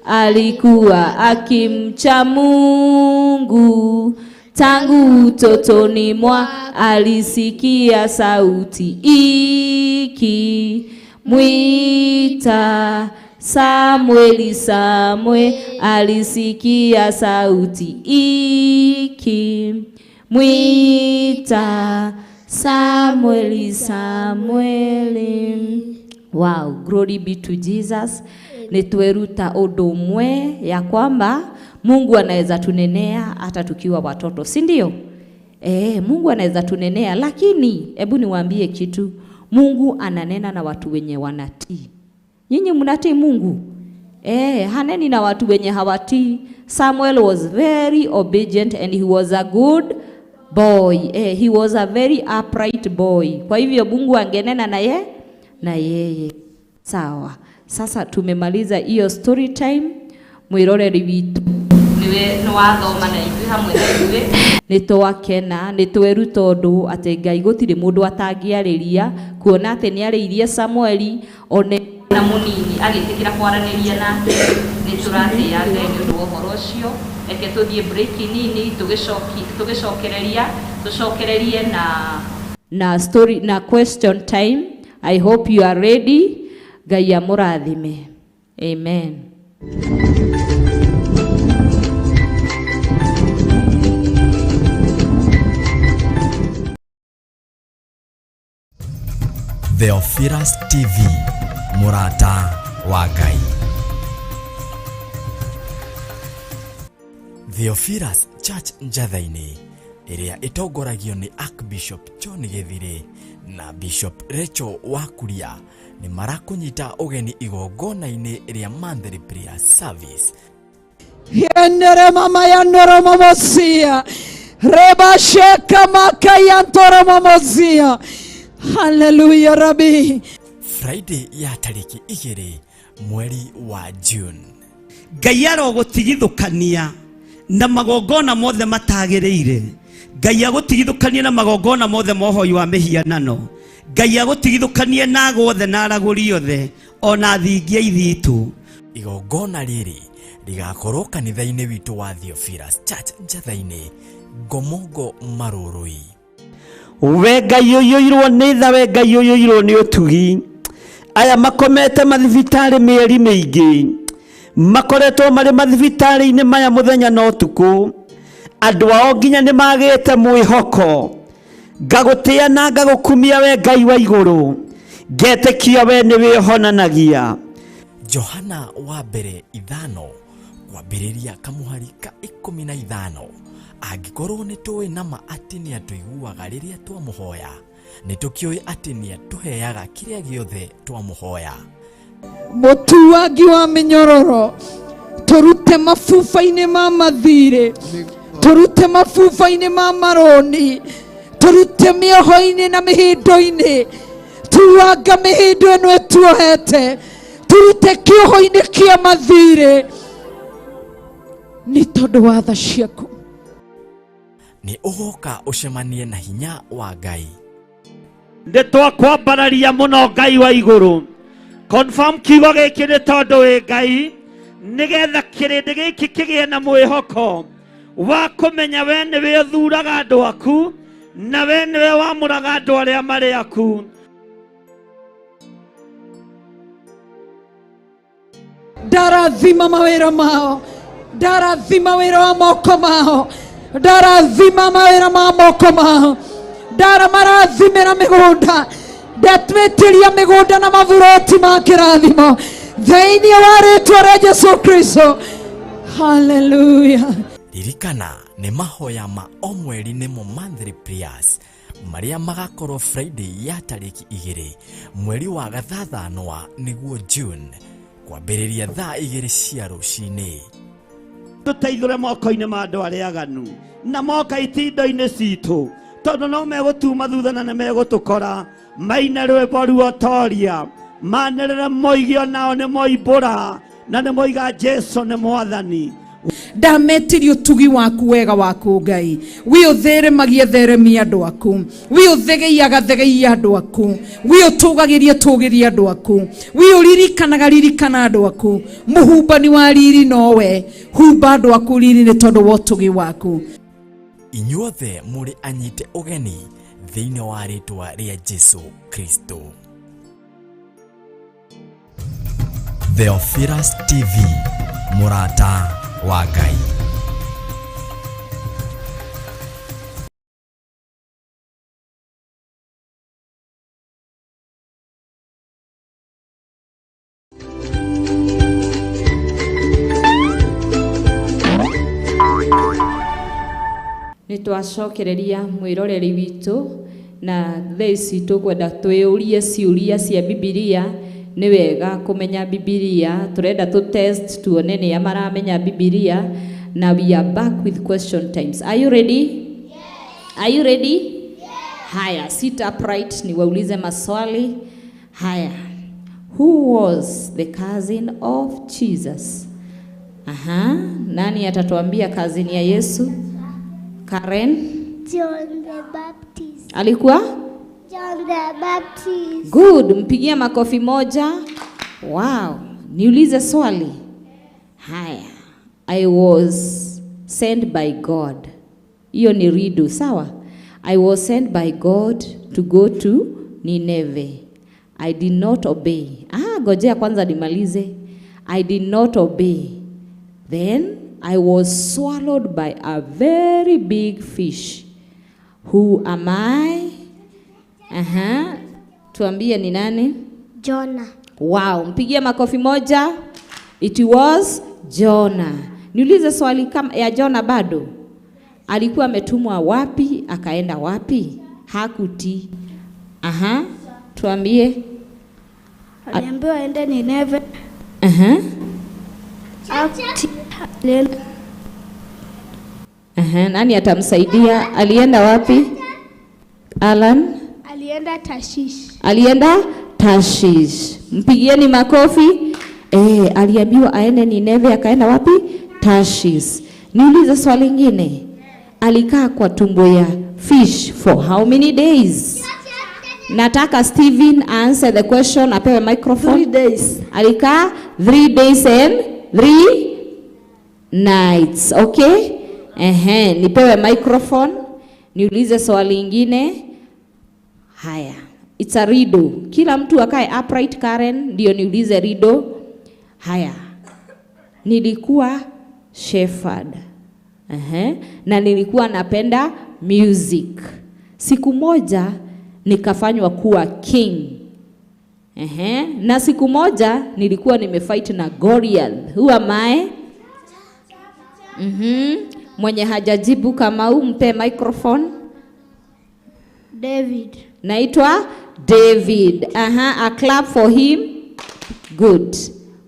alikuwa akimcha Mungu tangu utotoni mwa. Alisikia sauti ikimwita Samueli, Samueli. Alisikia sauti ikimwita Samueli, Samueli. Wow, glory be to Jesus. Nitweruta ũndũ ũmwe ya kwamba Mungu anaweza tunenea hata tukiwa watoto, si ndio? Mungu anaweza tunenea, lakini hebu niwaambie kitu. Mungu ananena na watu wenye wanatii. Nyinyi mnatii Mungu? Haneni na watu wenye hawatii. Samuel was very obedient and he was a good boy. He was a very upright boy. Kwa hivyo Mungu angenena na ye na yeye. Sawa. Sasa tumemaliza hiyo story time. Mwiroreri witu niwe nwathoma na ithuĩ hamwe na ithuĩ nĩ twakena, nĩ tweruta ũndũ atĩ Ngai gũtirĩ mũndũ atangĩarĩria, kuona atĩ nĩ arĩirie Samueli one na mũnini agĩtĩkĩra kwaranĩria nake. Nĩ tũratĩĩa Ngai nĩ ũndũ wa ũhoro ũcio. Reke tũthiĩ break nini, tũgĩcokereria, tũcokererie na story na question time. I hope you are ready. Ngai amũrathime. Amen. Theophilus TV, Murata wa Ngai. Theophilus Church Njatha-inĩ ĩrĩa ĩtongoragio nĩ Archbishop John Gĩthirĩ na Bishop Rachel Wakuria nĩ marakũnyita ũgeni igongona-inĩ rĩa monthly prayer service. Yenere mama yanoro mamosia reba sheka makayantoro mamosia. Hallelujah Rabbi. Friday ya tariki 2 mweri wa June. Ngai arogutigithukania na magongona mothe matagĩrĩire. Ngai agutigithukanie na magongona mothe mohoi wa mĩhianano. Ngai agutigithukanie na agothe na aragũri othe ona thingia ithitu. Igongona rĩrĩ rĩgakorwo kanitha-inĩ witũ wa Theophilus Church Njatha-inĩ, Ngomongo Marũrũi. We Ngai ũiyũirwo nĩ tha, we Ngai ũiyũirwo nĩ ũtugi. Aya makomete mathibitarĩ mĩeri mĩingĩ, Makoretwo marĩ mathibitarĩ-inĩ maya mũthenya na ũtukũ. Andũ ao nginya nĩ magĩte mwĩhoko. Ngagũtĩa na ngagũkumia we Ngai wa igũrũ. Ngetĩkia we nĩwe ũhonanagia. Johana wa mbere 5 kwambĩrĩria kamuhari ka 15. Angĩkorwo nĩ tũĩ nama atĩ nĩ atũiguaga rĩrĩa twamũhoya, nĩ tũkĩũĩ atĩ nĩ atũheaga kĩrĩa gĩothe twamũhoya. Mũtuangi wa mĩnyororo, tũrute mabuba-inĩ ma mathirĩ, tũrute mabuba-inĩ ma maroni, tũrute mĩoho-inĩ na mĩhĩndo-inĩ, tuanga mĩhĩndo ĩno ĩtuohete, tũrute kĩoho-inĩ kĩa mathirĩ, nĩ tondũ wa tha ciaku. Nĩ ũgoka ũcemanie na hinya wa Ngai. Nĩ twakwambararia mũno Ngai wa igũrũ. Confirm kiugo gĩkĩ nĩ tondũ wĩ Ngai, nĩgetha kĩrĩndĩ gĩkĩ kĩgĩe na mwĩhoko wa kũmenya we nĩwe ũthuraga andũ aku na we nĩwe wamũraga andũ arĩa marĩ aku. Ndarathima mawĩra mao, ndarathima wĩra wa moko mao, ndarathima mawĩra ma moko mao, ndaramarathimĩra mĩgũnda, ndatwĩtĩria mĩgũnda na maburoti ma kĩrathimo thĩinĩ wa rĩtwa rĩa Jesu Kristo. Hallelujah. Ririkana nĩ mahoya ma o mweri nĩmo monthly prayers marĩa magakorwo Friday ya tarĩki 2 mweri wa gathathanwa nĩguo June kwambĩrĩria thaa 2 cia rũcinĩ. Tũteithũre moko-inĩ ma andũ arĩa aganu na moka itindo-inĩ citũ, tondũ no megũtuma thutha na nĩ megũtũkora. Maine rwĩmbo ruotoria, manĩrĩre moige onao nĩ moimbũra na nĩ moiga Jesu nĩ Mwathani. Ndametirie ũtugi waku wega waku Ngai, wi ũtheremagie theremia andũ aku, wi ũthegeiaga thegeia andũ aku, wi ũtũgagĩrie tũgĩrie andũ aku, wi ũririkanaga ririkana andũ aku. Mũhumbani wa riri nowe, humba andũ aku riri nĩ tondũ wa ũtugi waku. Inyuothe mũrĩ anyite ũgeni thĩinĩ wa rĩtwa rĩa Jesu Kristo. Theophilus TV, mũrata wa Ngai. Nĩ twacokereria mwĩroreri witũ na thaa ici tũkwenda twĩũrie ciũria cia Bibilia. Nĩ wega kũmenya Bibilia, tũrenda tũ test tuone nĩa maramenya Bibilia, na we are back with question times. Are you ready? Yes. Are you ready? Yes. Haya, sit upright niwaulize maswali. Haya. Who was the cousin of Jesus? Aha, nani atatuambia cousin ya Yesu? Karen? John the Baptist. Alikuwa? John the Baptist. Good, mpigie makofi moja. Wow. Niulize swali. Haya. I was sent by God. Hiyo ni rido, sawa? I was sent by God to go to Nineveh. I did not obey. Ah, gojea kwanza nimalize. I did not obey. Then I was swallowed by a very big fish. Who am I? Aha. Tuambie ni nani? Jonah. Wow, mpigie makofi moja. It was Jonah. Niulize swali kama ya Jonah bado. Alikuwa ametumwa wapi, akaenda wapi? Hakutii. Aha. Tuambie. Aliambiwa aende Nineve. Aha. Aha, nani atamsaidia? Alienda wapi? Alan? Alienda Tashish. Alienda Tashish. Mpigieni makofi. Aliambiwa aende Nineve, akaenda wapi? Tashish. Niulize swali lingine. Alikaa kwa tumbo ya fish for how many days? Nataka Steven answer the question, apewe microphone. 3 days. Alikaa 3 days and 3 nights. Okay? Ehe, nipewe microphone. Niulize swali lingine. Haya. It's a riddle. Kila mtu akae upright, Karen, ndio niulize riddle. Haya. Nilikuwa shepherd. Na nilikuwa napenda music. Siku moja nikafanywa kuwa king. Na siku moja nilikuwa nimefight na Goliath. Who am I? Mwenye hajajibu Kamau, mpe microphone. David. Naitwa David. A clap for him. Good.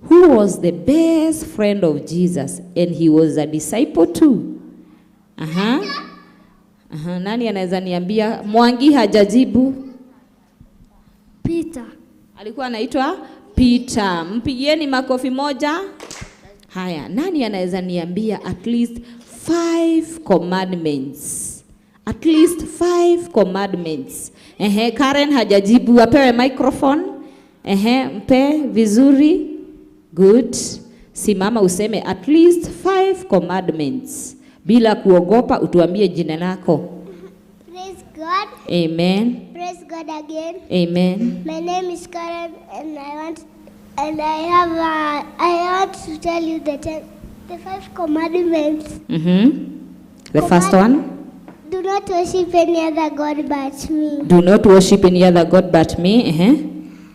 Who was the best friend of Jesus and he was a disciple too? Nani anaweza niambia? Mwangi hajajibu. Peter. Alikuwa anaitwa Peter. Mpigieni makofi moja. Haya, nani anaweza niambia at least 5 commandments? At least 5 commandments. Karen hajajibu, apewe microphone. Mpe vizuri. Good. Simama useme at least 5 commandments. Bila kuogopa, utuambie jina lako. Praise God. Amen. Praise God again. Amen. My name is Karen and I want to tell you the 5 commandments. The first one. Do not worship any other god but me. Do not worship any other god but me.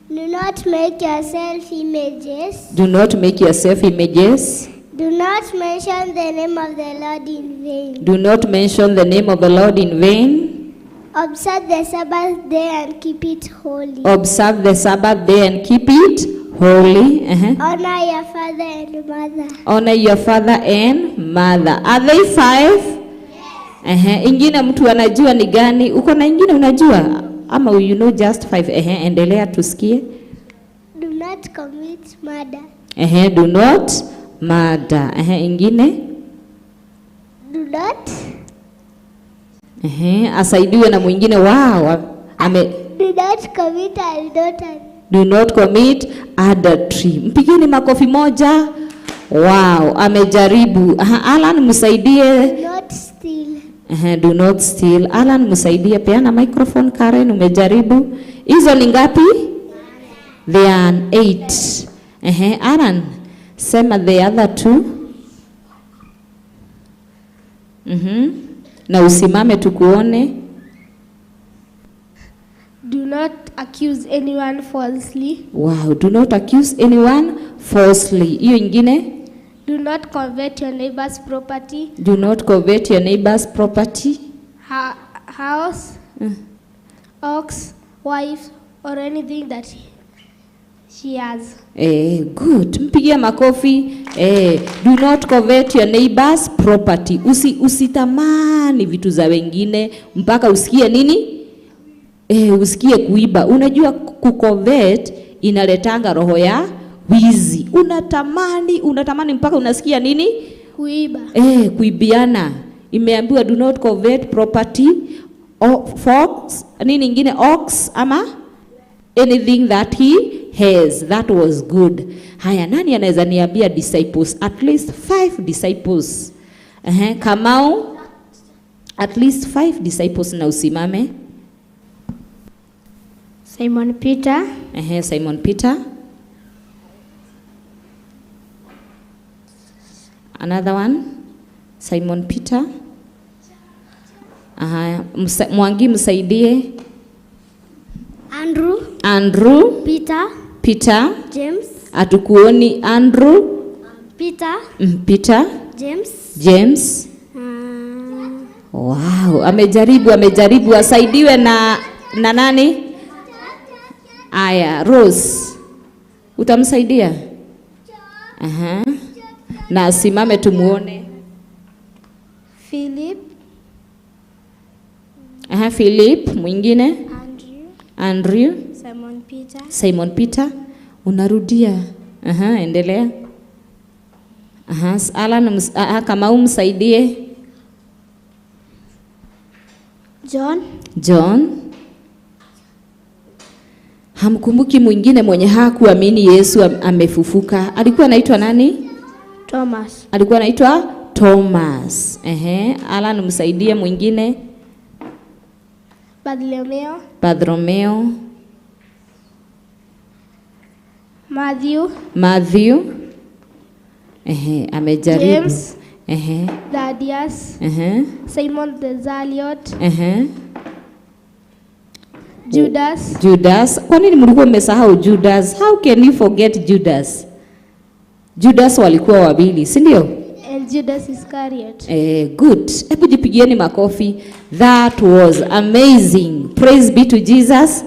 Do not make yourself images. Do not make yourself images. Do not mention the name of the Lord in vain. Do not mention the name of the Lord in vain. Observe the Sabbath day and keep it holy. Observe the Sabbath day and keep it holy. Honor your father and mother. Honor your father and mother. Are they 5? Yes. Ingine mtu anajua ni gani? Uko na ingine unajua? Ama you know just 5. Endelea tusikie. Do not commit murder. Do not murder. Ingine? Do not. Asaidiwe na mwingine. Wow. Do not commit adultery. Do not commit adultery. Mpigeni makofi moja. Wow, amejaribu. Alan msaidie. Do not steal. Do not steal. Alan msaidie, peana microphone. Karen umejaribu. Hizo ni ngapi? They are 8. Alan, sema the other 2. Na usimame tukuone. Do not accuse anyone falsely. Wow, do not accuse anyone falsely. Hiyo ingine? Do not covet your neighbor's property. Do not covet your neighbor's property. House, ox, wife, or anything that she has. Good. Mpigie makofi. Do not covet your neighbor's property. Usitamani vitu za wengine mpaka usikie nini? Usikie kuiba. Unajua kucovet inaletanga roho ya wizi. Unatamani mpaka unasikia nini? Kuiba. Kuibiana. Imeambiwa do not covet property or fox, nini ingine, ox ama anything that he has. That was good. Haya, nani anaweza niambia disciples? At least 5 disciples. Kamau, at least 5 disciples na usimame. Simon Peter. Simon Peter. Another one. Simon Peter. Mwangi msaidie. Andrew. Andrew. Peter. Peter. James. Atukuoni Andrew. Peter. Peter. James. James. Wow, amejaribu asaidiwe na nani? Aya, Rose. Utamsaidia? Na asimame tumuone. Philip. Philip, mwingine? Andrew. Simon Peter. Simon Peter. Unarudia. Endelea. Alan, Kamau msaidie. John. John. Hamkumbuki mwingine mwenye hakuamini Yesu amefufuka. Alikuwa anaitwa nani? Thomas. Alikuwa anaitwa Thomas. Alan msaidie mwingine. Bartholomew. Bartholomew. Matthew. Matthew. Ehe, amejaribu. James. Ehe. Thaddeus. Ehe. Simon the Zealot. Ehe. Judas. Judas. Kwa nini mlikuwa mmesahau Judas? How can you forget Judas? Judas walikuwa wawili, si ndio? And Judas Iscariot. Good. Hebu jipigieni makofi. That was amazing. Praise be to Jesus.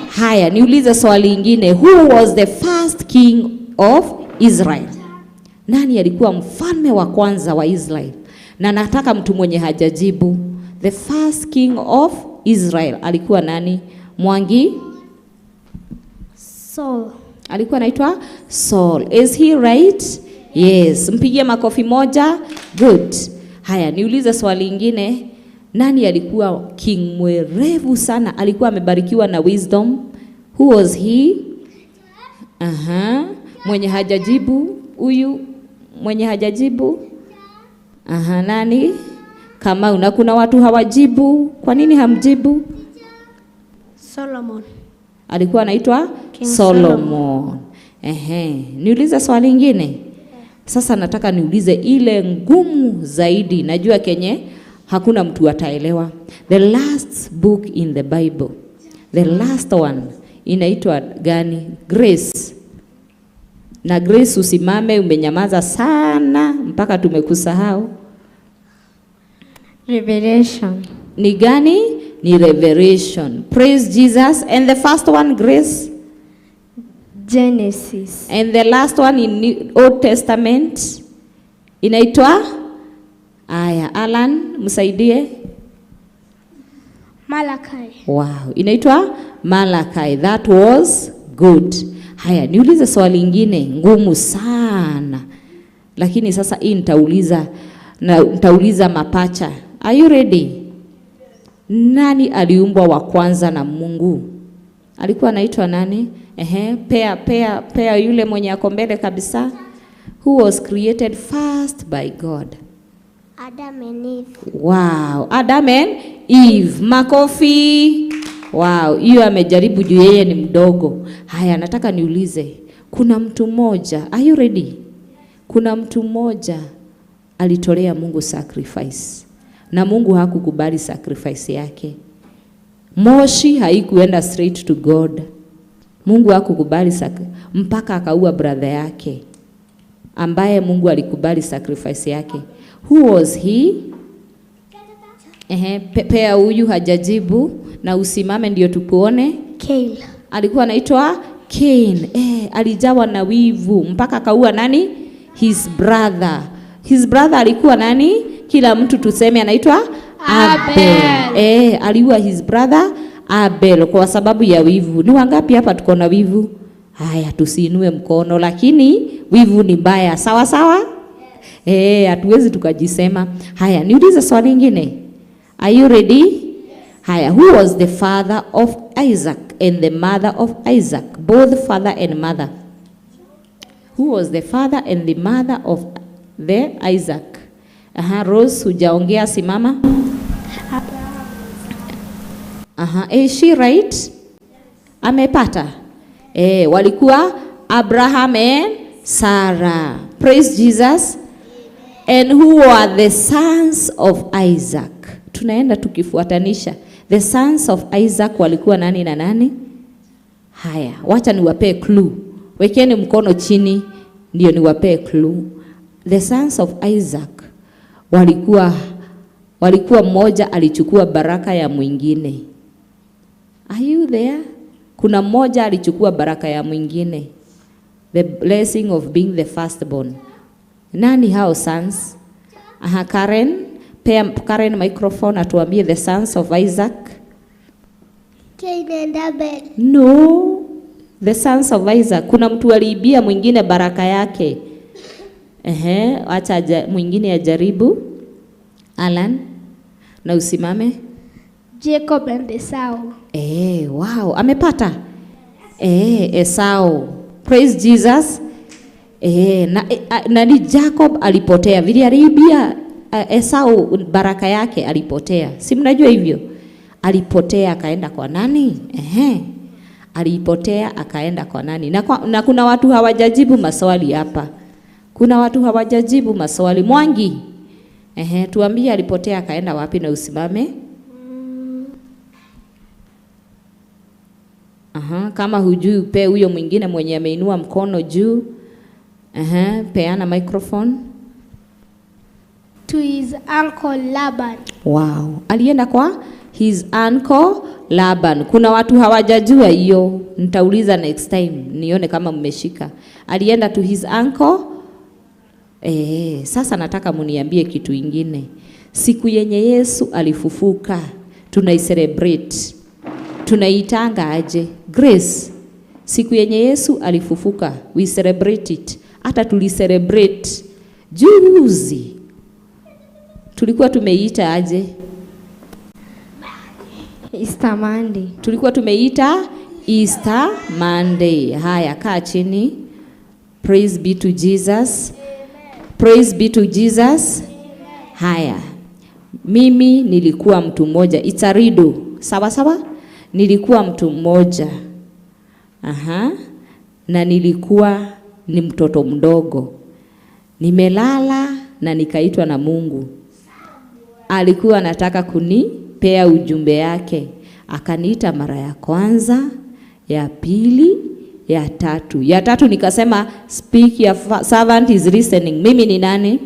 Haya, niulize swali lingine. Who was the first king of Israel? Nani alikuwa mfalme wa kwanza wa Israel? Na nataka mtu mwenye hajajibu. The first king of Israel alikuwa nani? Mwangi? Saul. Alikuwa anaitwa Saul. Is he right? Yes. Mpigie makofi moja. Good. Haya, niulize swali lingine. Nani alikuwa king mwerevu sana? Alikuwa amebarikiwa na wisdom. Who was he? Aha. Mwenye hajajibu huyu, mwenye hajajibu. Aha, nani? Kamau. Na kuna watu hawajibu. Kwa nini hamjibu? Solomon. Alikuwa anaitwa King Solomon. Ehe, niulize swali lingine. Sasa nataka niulize ile ngumu zaidi. Najua kenye hakuna mtu ataelewa. The last book in the Bible. The last one inaitwa gani? Grace. Na Grace, usimame, umenyamaza sana mpaka tumekusahau. Revelation. Ni gani? Ni Revelation. Praise Jesus. And the first one, Grace? Genesis. And the last one in Old Testament inaitwa? Aya, Alan, msaidie. Malachi. Wow, inaitwa Malachi. That was good. Haya, niulize swali lingine ngumu sana. Lakini sasa hii nitauliza na nitauliza mapacha. Are you ready? Nani aliumbwa wa kwanza na Mungu? Alikuwa anaitwa nani? Ehe, pea yule mwenye ako mbele kabisa. Who was created first by God? Adam and Eve. Wow, Adam and Eve. Makofi. Wow, hiyo amejaribu juu yeye ni mdogo. Haya, nataka niulize. Kuna mtu mmoja, are you ready? Kuna mtu mmoja alitolea Mungu sacrifice. Na Mungu hakukubali sacrifice yake. Moshi haikuenda straight to God. Mungu hakukubali mpaka akaua brother yake ambaye Mungu alikubali sacrifice yake. Who was he? Ehe, pea huyu hajajibu na usimame ndio tukuone. Cain. Alikuwa anaitwa Cain. Alijawa na wivu mpaka akaua nani? His brother. His brother alikuwa nani? Kila mtu tuseme anaitwa Abel. Aliua his brother Abel kwa sababu ya wivu. Ni wangapi hapa tuko na wivu? Haya, tusiinue mkono, lakini wivu ni mbaya. Sawa sawa? Hatuwezi tukajisema. Haya, niulize swali lingine. Are you ready? Haya, who was the father of Isaac and the mother of Isaac? Both father and mother. Who was the father and the mother of the Isaac? Aha, Rose, hujaongea, simama. Aha, is she right? Amepata. Walikuwa Abraham and Sarah. Praise Jesus. And who are the sons of Isaac? Tunaenda tukifuatanisha. The sons of Isaac walikuwa nani na nani? Haya, wacha niwapee clue. Wekeni mkono chini ndio niwapee clue. The sons of Isaac walikuwa mmoja alichukua baraka ya mwingine. Are you there? Kuna mmoja alichukua baraka ya mwingine. The blessing of being the firstborn. Nani hao sons? Aha, Karen, pea Karen microphone atuambie the sons of Isaac. Cain and Abel. No, the sons of Isaac. Kuna mtu aliibia mwingine baraka yake. Ehe, acha mwingine ajaribu. Alan, na usimame. Jacob and Esau. Wow, amepata. Esau. Praise Jesus. Na Jacob alipotea vile aliibia Esau baraka yake alipotea. Si mnajua hivyo? Alipotea akaenda kwa nani? Ehe. Alipotea akaenda kwa nani? Na kuna watu hawajajibu maswali hapa. Kuna watu hawajajibu maswali. Mwangi, ehe, tuambie alipotea akaenda wapi na usimame. Aha, kama hujui upe huyo mwingine mwenye ameinua mkono juu. Aha, peana microphone. To his uncle Laban. Wow. Alienda kwa his uncle Laban. Kuna watu hawajajua hiyo. Nitauliza next time nione kama mmeshika. Alienda to his uncle. Sasa nataka muniambie kitu ingine. Siku yenye Yesu alifufuka, tunaicelebrate. Tunaitanga aje? Grace. Siku yenye Yesu alifufuka, we celebrate it. Hata tulicelebrate juzi. Tulikuwa tumeita aje? Easter Monday. Tulikuwa tumeita Easter Monday. Haya, kaa chini. Praise be to Jesus. Praise be to Jesus. Haya, mimi nilikuwa mtu mmoja. It's a riddle. Sawa sawa? Nilikuwa mtu mmoja. Aha. Na nilikuwa ni mtoto mdogo. Nimelala na nikaitwa na Mungu. Alikuwa anataka kunipea ujumbe yake. Akaniita mara ya kwanza, ya pili, ya tatu. Ya tatu nikasema, speak your servant is listening. Mimi ni nani?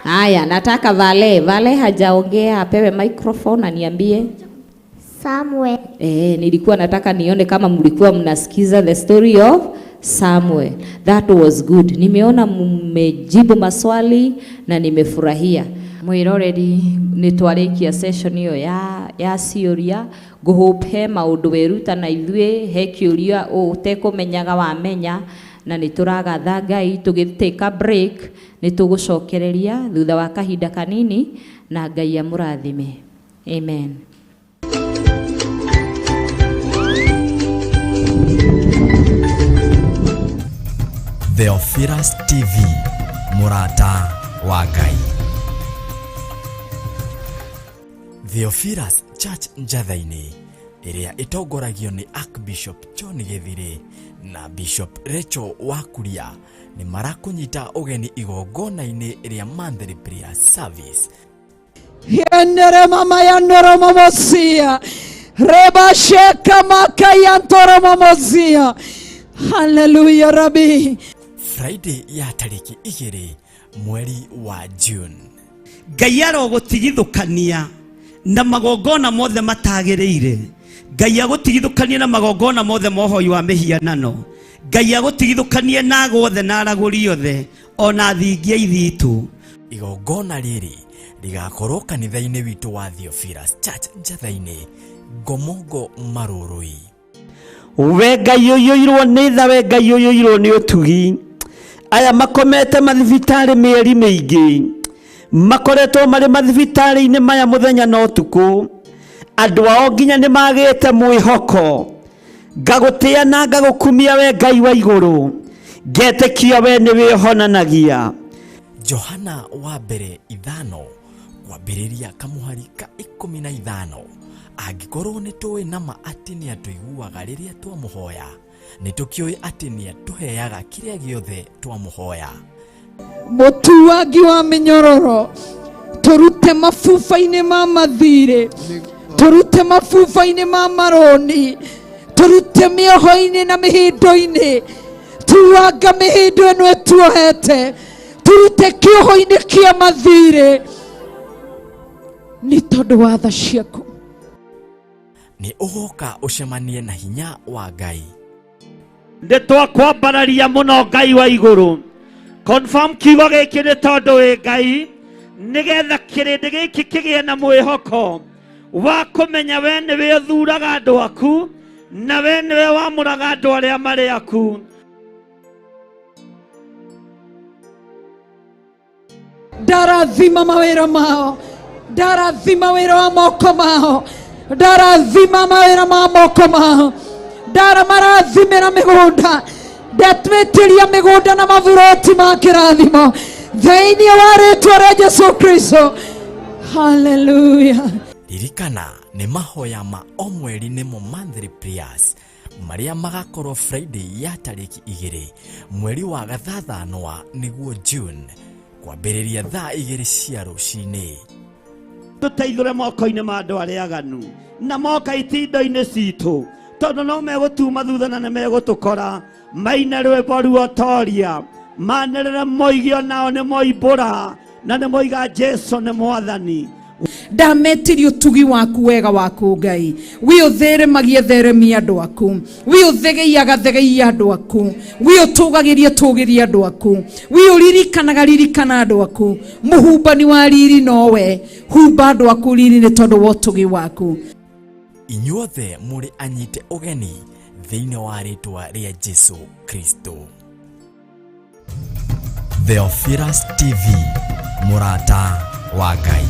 Haya, nataka Vale. Vale hajaongea, apewe microphone aniambie. Samuel. Nilikuwa nataka nione kama mlikuwa mnasikiza the story of Samuel. That was good. Nimeona mmejibu maswali na nimefurahia. Mwiroreri nitwarikia session iyo ya ciuria nguhope maundu weruta na ithuĩ he kĩũria ũtekũmenyaga wamenya na nĩtũragatha Ngai tũgĩtake break nĩtũgũcokereria thutha wa kahinda kanini na Ngai amũrathime. Amen. Theophilus TV, mũrata wa Ngai. Theophilus Church Njatha-inĩ ĩrĩa ĩtongoragio nĩ Archbishop John Gĩthirĩ na Bishop Rachel Wakuria nĩ marakũnyita ũgeni igongona-inĩ rĩa monthly prayer service. Yenere mama yanoro mamosia reba sheka makayantoro mamozia. Hallelujah Rabbi. Friday ya tariki 2 mweri wa June. Ngai arogutigithukania na magongona mothe matagĩrĩire. Ngai agutigithukania na magongona mothe mohoi wa mĩhianano. Ngai agutigithukania na agwo othe na aragũri othe ona thingia ithitũ. Igongona rĩrĩ rĩgakorwo kanitha-inĩ witũ wa Theophilus Church Njatha-inĩ, Ngomongo Marũrũi. We Ngai ũiyũirwo nĩ tha, we Ngai ũiyũirwo nĩ ũtugi. Aya makomete mathibitarĩ mĩeri mĩingĩ, makoretwo marĩ mathibitarĩ-inĩ maya mũthenya na ũtukũ. Andũ ao nginya nĩ magĩte mwĩhoko. Ngagũtĩa na ngagũkumia we Ngai wa igũrũ, ngetĩkia we nĩ wĩhonanagia. Johana wa mbere 5 kwambĩrĩria kamũhari ka 15. Angĩkorwo nĩ tũĩ nama atĩ nĩ atũiguaga rĩrĩa twamũhoya, nĩ tũkĩũĩ atĩ nĩ atũheaga kĩrĩa gĩothe twamũhoya. Mũtuangi wa mĩnyororo, tũrute mabuba-inĩ ma mathirĩ, tũrute mabuba-inĩ ma marũni, tũrute mĩoho-inĩ na mĩhĩndo-inĩ, tuanga mĩhĩndo ĩno ĩtuohete, tũrute kĩoho-inĩ kĩa mathirĩ nĩ tondũ wa tha ciaku. Nĩ ũgoka ũcemanie na hinya wa Ngai. Nĩ twakwambararia mũno Ngai wa igũrũ. Confirm kiugo gĩkĩ nĩ tondũ wĩ Ngai, nĩgetha kĩrĩndĩ gĩkĩ kĩgĩe na mwĩhoko wa kũmenya we nĩwe ũthuraga andũ aku na we nĩwe wamũraga andũ arĩa marĩ aku. Ndarathima mawĩra mao, ndarathima wĩra wa moko mao, ndarathima mawĩra ma moko mao, ndaramarathimĩra mĩgũnda, ndatwĩtĩria mĩgũnda na maburoti ma kĩrathimo thĩinĩ wa rĩtwa rĩa Jesu Kristo. Hallelujah. Ririkana nĩ mahoya ma o mweri nĩmo monthly prayers marĩa magakorwo Friday ya tarĩki 2 mweri wa gathathanwa nĩguo June kwambĩrĩria thaa 2 cia rũcinĩ. Tũteithũre moko-inĩ ma andũ arĩa aganu na moka itindo-inĩ citũ, tondũ no megũtuma thutha na nĩmegũtũkora. Maine rwĩmbo ruotoria, manĩrĩre moige onao nĩ moimbũra na nĩ moiga Jesu nĩ Mwathani. Ndametirie ũtugi waku wega waku Ngai, wi ũtheremagie theremia andũ aku, wi ũthegeiaga thegeia andũ aku, wi ũtũgagĩrie tũgĩrie andũ aku, wi ũririkanaga ririkana andũ aku. Mũhumbani wa riri nowe, humba andũ aku riri nĩ tondũ wa ũtugi waku. Inyuothe mũrĩ anyite ũgeni thĩinĩ wa rĩtwa rĩa Jesu Kristo. Theophilus TV, mũrata wa Ngai.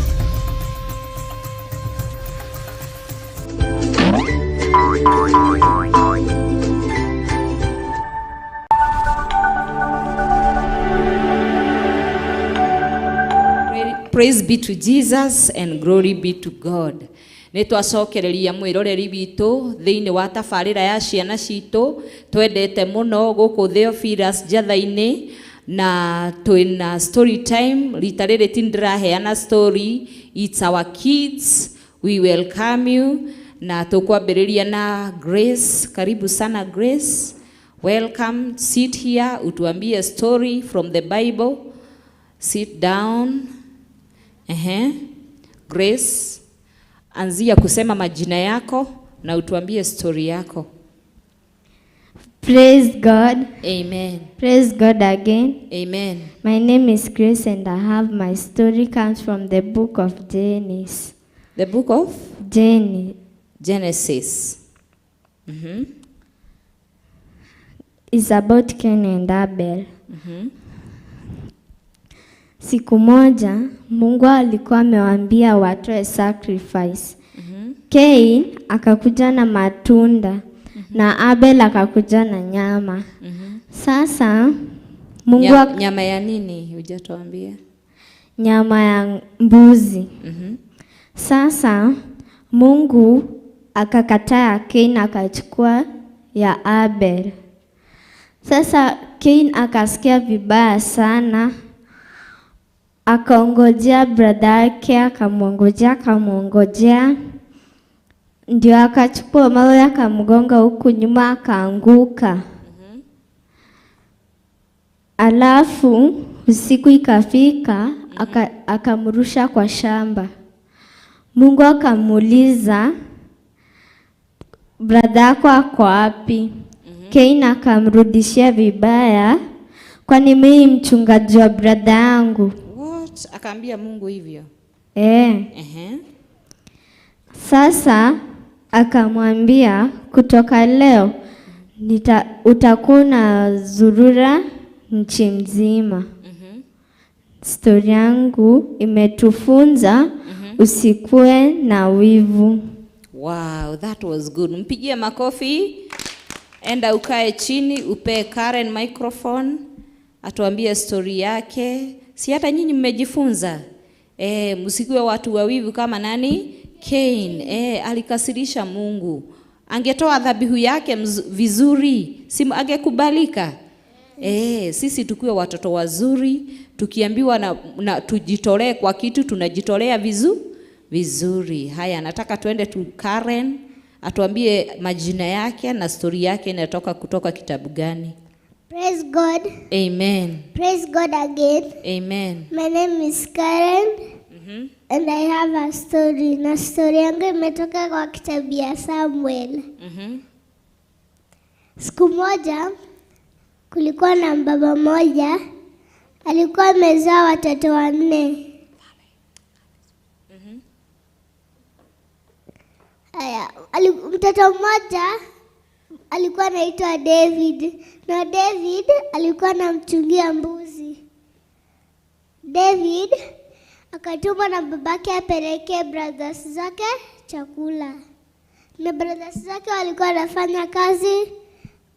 Praise be to Jesus and glory be to God. Nĩ twacokereria mwĩroreri witũ thĩinĩ wa tabarĩra ya ciana citũ twendete mũno gũkũ Theophilus Njatha-inĩ, na twĩna story time. Rita rĩrĩ ti ndĩraheana story, it's our kids, we welcome you. Na tũkwambĩrĩria na Grace. Karibu sana Grace, welcome, sit here utuambie story from the Bible. Sit down. Grace, anzia kusema majina yako na utuambie story yako. Praise God. Amen. Praise God again. Amen. My name is Grace and I have my story comes from the book of Genesis. The book of? Genesis. Mm-hmm. It's about Cain and Abel. Mm-hmm. Siku moja Mungu alikuwa amewaambia watoe sacrifice. Mm-hmm. Cain akakuja na matunda. Mm-hmm. Na Abel akakuja na nyama. Mm-hmm. Sasa Mungu nyama ya nini hujatuambia? Nyama ya mbuzi. Mm-hmm. Sasa Mungu akakataa Cain akachukua ya Abel. Sasa Cain akasikia vibaya sana. Akaongojea brother yake, akamwongojea. Ndio akachukua mawe akamgonga huku nyuma akaanguka. Mm-hmm. Alafu usiku ikafika, mm-hmm, akamrusha kwa shamba. Mungu akamuuliza, brother yako ako wapi? Mm-hmm. Cain akamrudishia vibaya, kwani mimi mchungaji wa brother yangu? What? Akaambia Mungu hivyo? Sasa akamwambia, kutoka leo utakuwa na zurura nchi mzima. Mm-hmm. Story yangu imetufunza, mm-hmm, usikue na wivu. Wow, that was good. Mpigie makofi. Enda ukae chini, upe Karen microphone atuambie story yake. Si hata nyinyi mmejifunza? Msikuwe watu wawivu kama nani? Cain. Alikasirisha Mungu. Angetoa dhabihu yake vizuri, si angekubalika? Sisi tukuwe watoto wazuri, tukiambiwa na tujitolee kwa kitu tunajitolea vizuri. Haya, nataka tuende tu Karen atuambie majina yake na story yake inatoka kutoka kitabu gani. Praise God. Amen. Praise God again. Amen. My name is Karen. Mm-hmm. And I have a story. Na story yangu imetoka kwa kitabu ya Samuel. Mm-hmm. Siku moja kulikuwa na baba mmoja alikuwa amezaa watoto 4. Mm-hmm. Aya, mtoto mmoja alikuwa anaitwa David, na David alikuwa anamchungia mbuzi. David akatumwa na babake apeleke brothers zake chakula. Na brothers zake walikuwa wanafanya kazi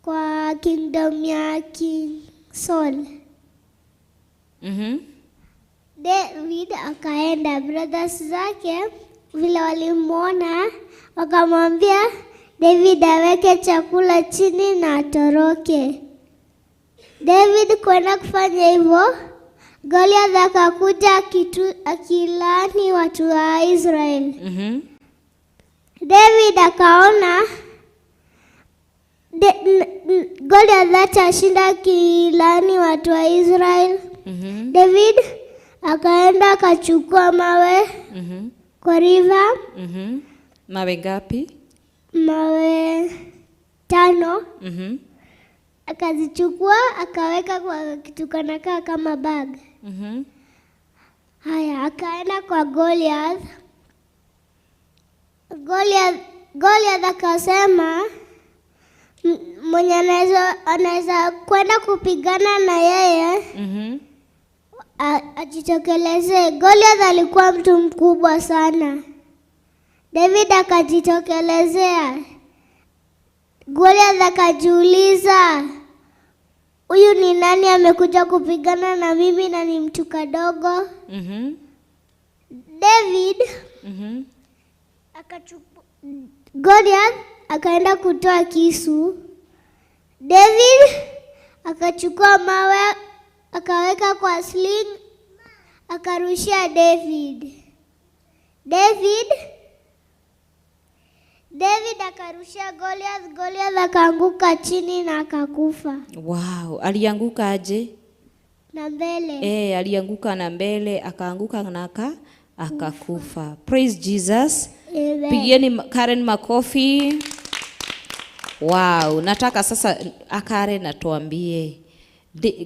kwa kingdom ya King Saul. Mhm. David akaenda, brothers zake vile walimuona wakamwambia David aweke chakula chini na atoroke. David kwenda kufanya hivyo, Goliath akakuja akilaani watu wa Israel. David akaona Goliath atashinda akilaani watu wa Israel. David akaenda akachukua mawe kwa river. Mawe ngapi? Mawe 5. Akazichukua akaweka kwa kitu kanakaa kama bag. Haya, akaenda kwa Goliath. Goliath akasema mwenye anaweza kwenda kupigana na yeye ajitokeleze. Goliath alikuwa mtu mkubwa sana. David akajitokelezea. Goliath akajiuliza, huyu ni nani amekuja kupigana na mimi na ni mtu kadogo? David akachukua Goliath akaenda kutoa kisu. David akachukua mawe akaweka kwa sling akarushia David. David akarushia Goliath, Goliath akaanguka chini na akakufa. Wow, alianguka aje? Na mbele. Alianguka na mbele, akaanguka na akakufa. Praise Jesus. Amen. Pigieni Karen makofi. Wow, nataka sasa Karen atuambie,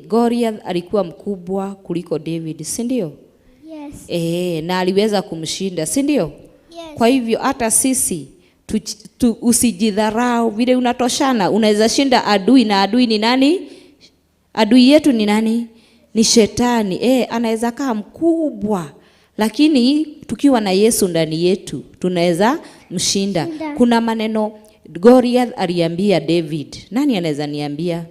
Goliath alikuwa mkubwa kuliko David, si ndio? Yes. Na aliweza kumshinda, si ndio? Yes. Kwa hivyo hata sisi usijidharau vile unatoshana, unaweza shinda adui. Na adui ni nani? Adui yetu ni nani? Ni shetani. Anaweza kaa mkubwa, lakini tukiwa na Yesu ndani yetu tunaweza mshinda. Kuna maneno Goliath aliambia David. Nani anaweza niambia?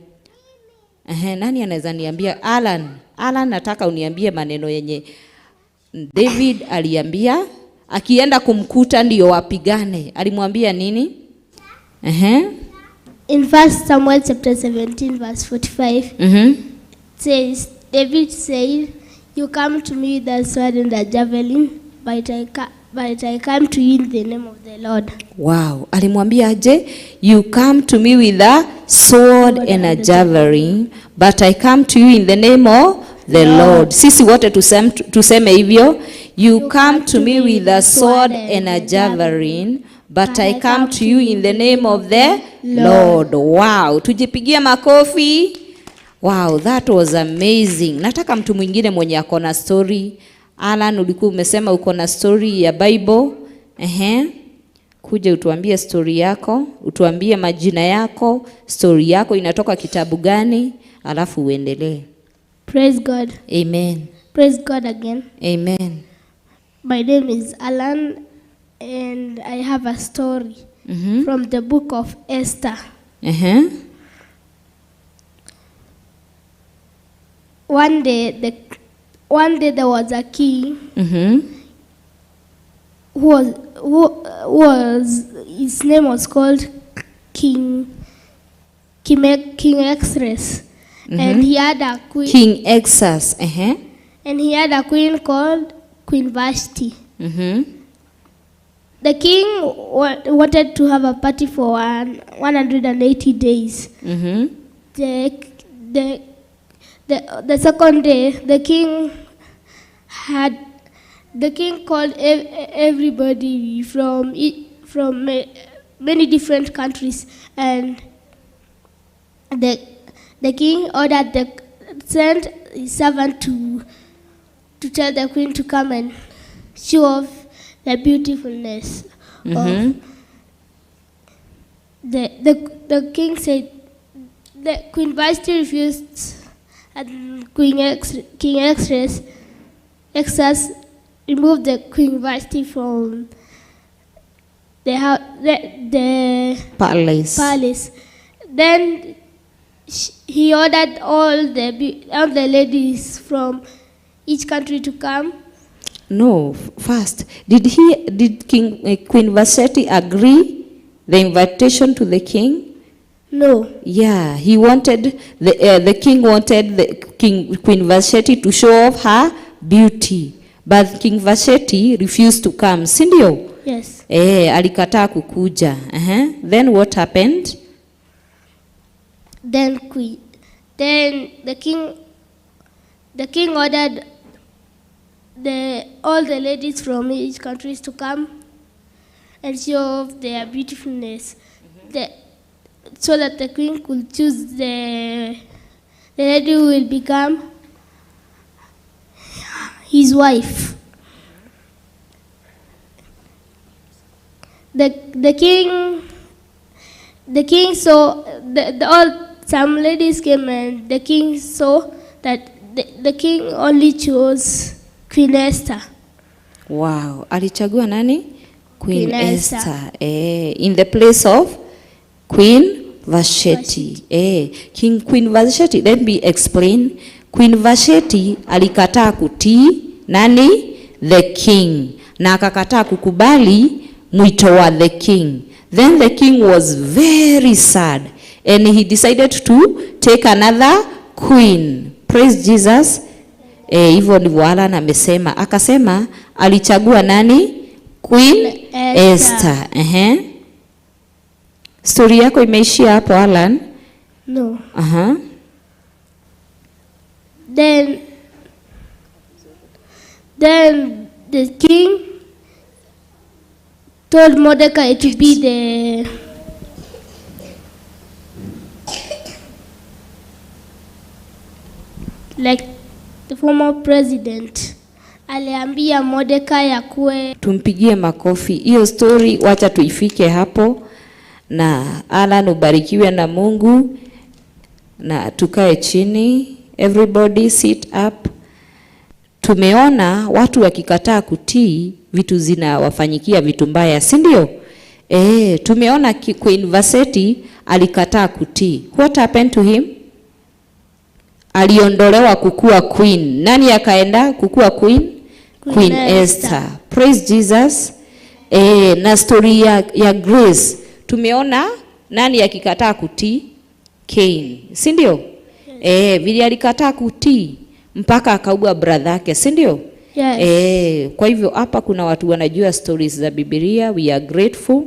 Nani anaweza niambia? Alan, nataka uniambie maneno yenye David aliambia akienda kumkuta ndio wapigane. Alimwambia nini? In 1 Samuel chapter 17 verse 45, it says, David said, "You come to me with a sword and a javelin, but I come to you in the name of the Lord." Wow. Alimwambia aje? You come to me with a sword and a javelin, but I come to you in the name of the Lord. Sisi wote tuseme hivyo. You come to me with a sword and a javelin, but I come to you in the name of the Lord. Wow. Tujipigie makofi. Wow, that was amazing. Nataka mtu mwingine mwenye ako na story. Alan, ulikuwa umesema uko na story ya Bible. Kuja utuambie story yako, utuambie majina yako, story yako inatoka kitabu gani, alafu uendelee. Praise God. Amen. Praise God again. Amen. My name is Alan and I have a story from the book of Esther. One day there was a king who was his name was called King Xerxes, and he had a queen. King Xerxes, And he had a queen called Queen Vashti. The king wanted to have a party for 180 days. The second day, the king called everybody from many different countries, and the king ordered sent his servant to tell the queen to come and show off the beautifulness of the king said the Queen Vashti refused, and King Xerxes removed the Queen Vashti from the palace. Then he ordered all the ladies from each country to come. No, first, did Queen Vashti agree? The invitation to the king? No. Yeah, he wanted the king wanted the king Queen Vashti to show off her beauty, but King Vashti refused to come, si ndio? Yes. Eh, alikataa kukuja. Then what happened? Then the king ordered all the ladies from each countries to come and show off their beautifulness, so that the queen could choose the lady who will become his wife. The king saw all some ladies came, and the king saw that the king only chose Queen Esther. Wow, alichagua nani? Queen Esther. Esther. In the place of Queen Vashti. Queen Vashti, let me explain. Queen Vashti alikataa kutii nani? The king. Na akakataa kukubali mwito wa the king. Then the king was very sad and he decided to take another queen. Praise Jesus. Hivyo ndivyo Alan amesema. Akasema alichagua nani? Queen Esther. Esther. Story yako imeishia hapo, Alan? No. Then the king told Mordecai to be the the former president. Aliambia Mordecai akuwe. Tumpigie makofi. Hiyo story wacha tuifike hapo. Na Alan, ubarikiwe na Mungu. Na tukae chini. Everybody sit up. Tumeona watu wakikataa kutii vitu zinawafanyikia vitu mbaya, si ndio? Tumeona Queen Vashti alikataa kutii. What happened to him? Aliondolewa kukua queen. Nani akaenda kukua queen? Queen Esther. Praise Jesus. Na story ya Grace. Tumeona nani akikataa kutii? Cain, si ndio? Vile alikataa kutii mpaka akaua brother yake, si ndio? Yes. Kwa hivyo hapa kuna watu wanajua stories za Biblia. We are grateful.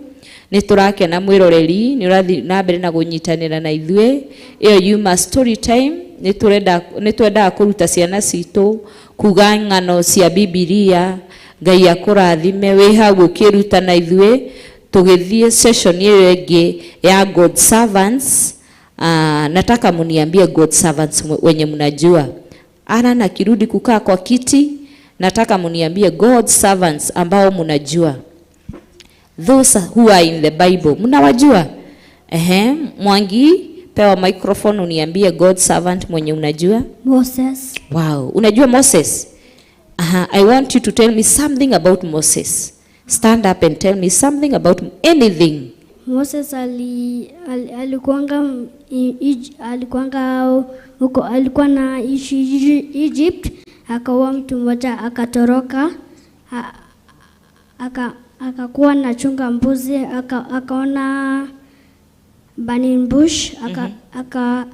Nĩ tũrakena mwĩroreri, nĩ ũrathiĩ na mbere na kũnyitanĩra na ithuĩ. Ĩyo yuma story time. Nĩ twendaga kũruta ciana citũ kuga ng'ano cia Biblia. Ngai akũrathime wĩ hau ũkĩruta na ithuĩ. Tũgĩthiĩ session ĩyo ĩngĩ ya God Servants. Nataka muniambie God Servants wenye mnajua. Alan akirudi kukaa kwa kiti, nataka muniambie God Servants ambao mnajua. Those who are in the Bible, mnawajua? Mwangi, pewa microphone uniambie God servant mwenye unajua. Moses. Wow, unajua Moses? I want you to tell me something about Moses. Stand up and tell me something about anything. Moses alikuanga huko, alikuwa na ishi Egypt, akawa mtu mmoja akatoroka, akakuwa na chunga mbuzi, akaona burning bush,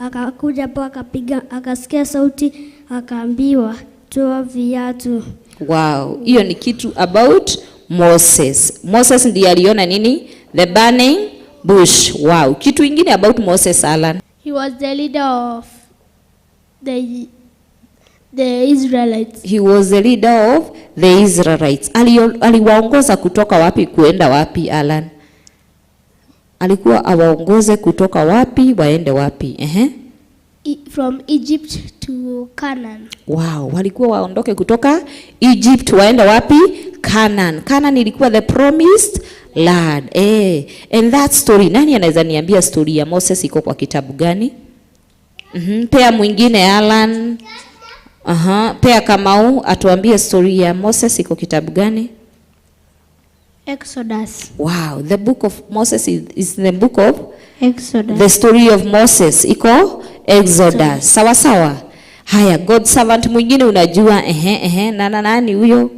akakuja hapo akapiga, akasikia sauti, akaambiwa toa viatu. Wow, hiyo ni kitu about Moses. Moses ndiye aliona nini? The burning bush. Wow. Kitu ingine about Moses, Alan. He was the leader of the Israelites. He was the leader of the Israelites. Aliwaongoza kutoka wapi kuenda wapi, Alan? Alikuwa awaongoze kutoka wapi waende wapi? From Egypt to Canaan. Wow, walikuwa waondoke kutoka Egypt waende wapi? Canaan. Canaan ilikuwa the promised land. And that story, nani anaweza niambia story ya Moses iko kwa kitabu gani? Pea mwingine Alan. Pea Kamau atuambie story ya Moses iko kitabu gani? Exodus. Wow, the book of Moses is the book of Exodus. The story of Moses iko Exodus. Sawa sawa. Haya, God servant mwingine unajua? Nani huyo?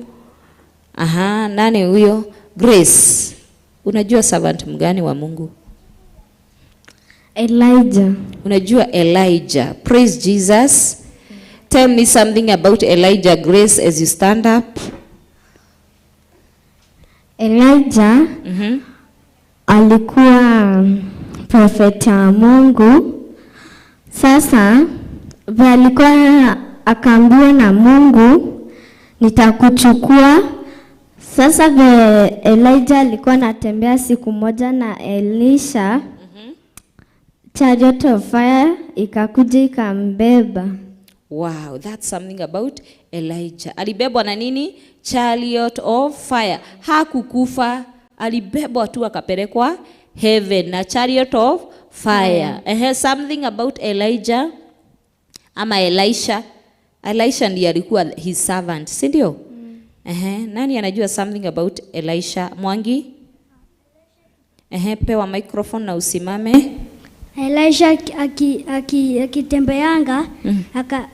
Nani huyo? Grace. Unajua servant mgani wa Mungu? Elijah. Unajua Elijah. Praise Jesus. Tell me something about Elijah, Grace, as you stand up. Elijah alikuwa profeta wa Mungu. Sasa alikuwa akaambiwa na Mungu, nitakuchukua. Sasa Elijah alikuwa anatembea siku moja na Elisha. Chariot of fire ikakuja ikambeba. Wow, that's something about Elijah. Alibebwa na nini? Chariot of fire. Hakukufa, alibebwa tu akapelekwa heaven na chariot of fire. Something about Elijah ama Elisha. Elisha ndiye alikuwa his servant, si ndio? Nani anajua something about Elisha? Mwangi? Pewa microphone na usimame. Elisha akitembeanga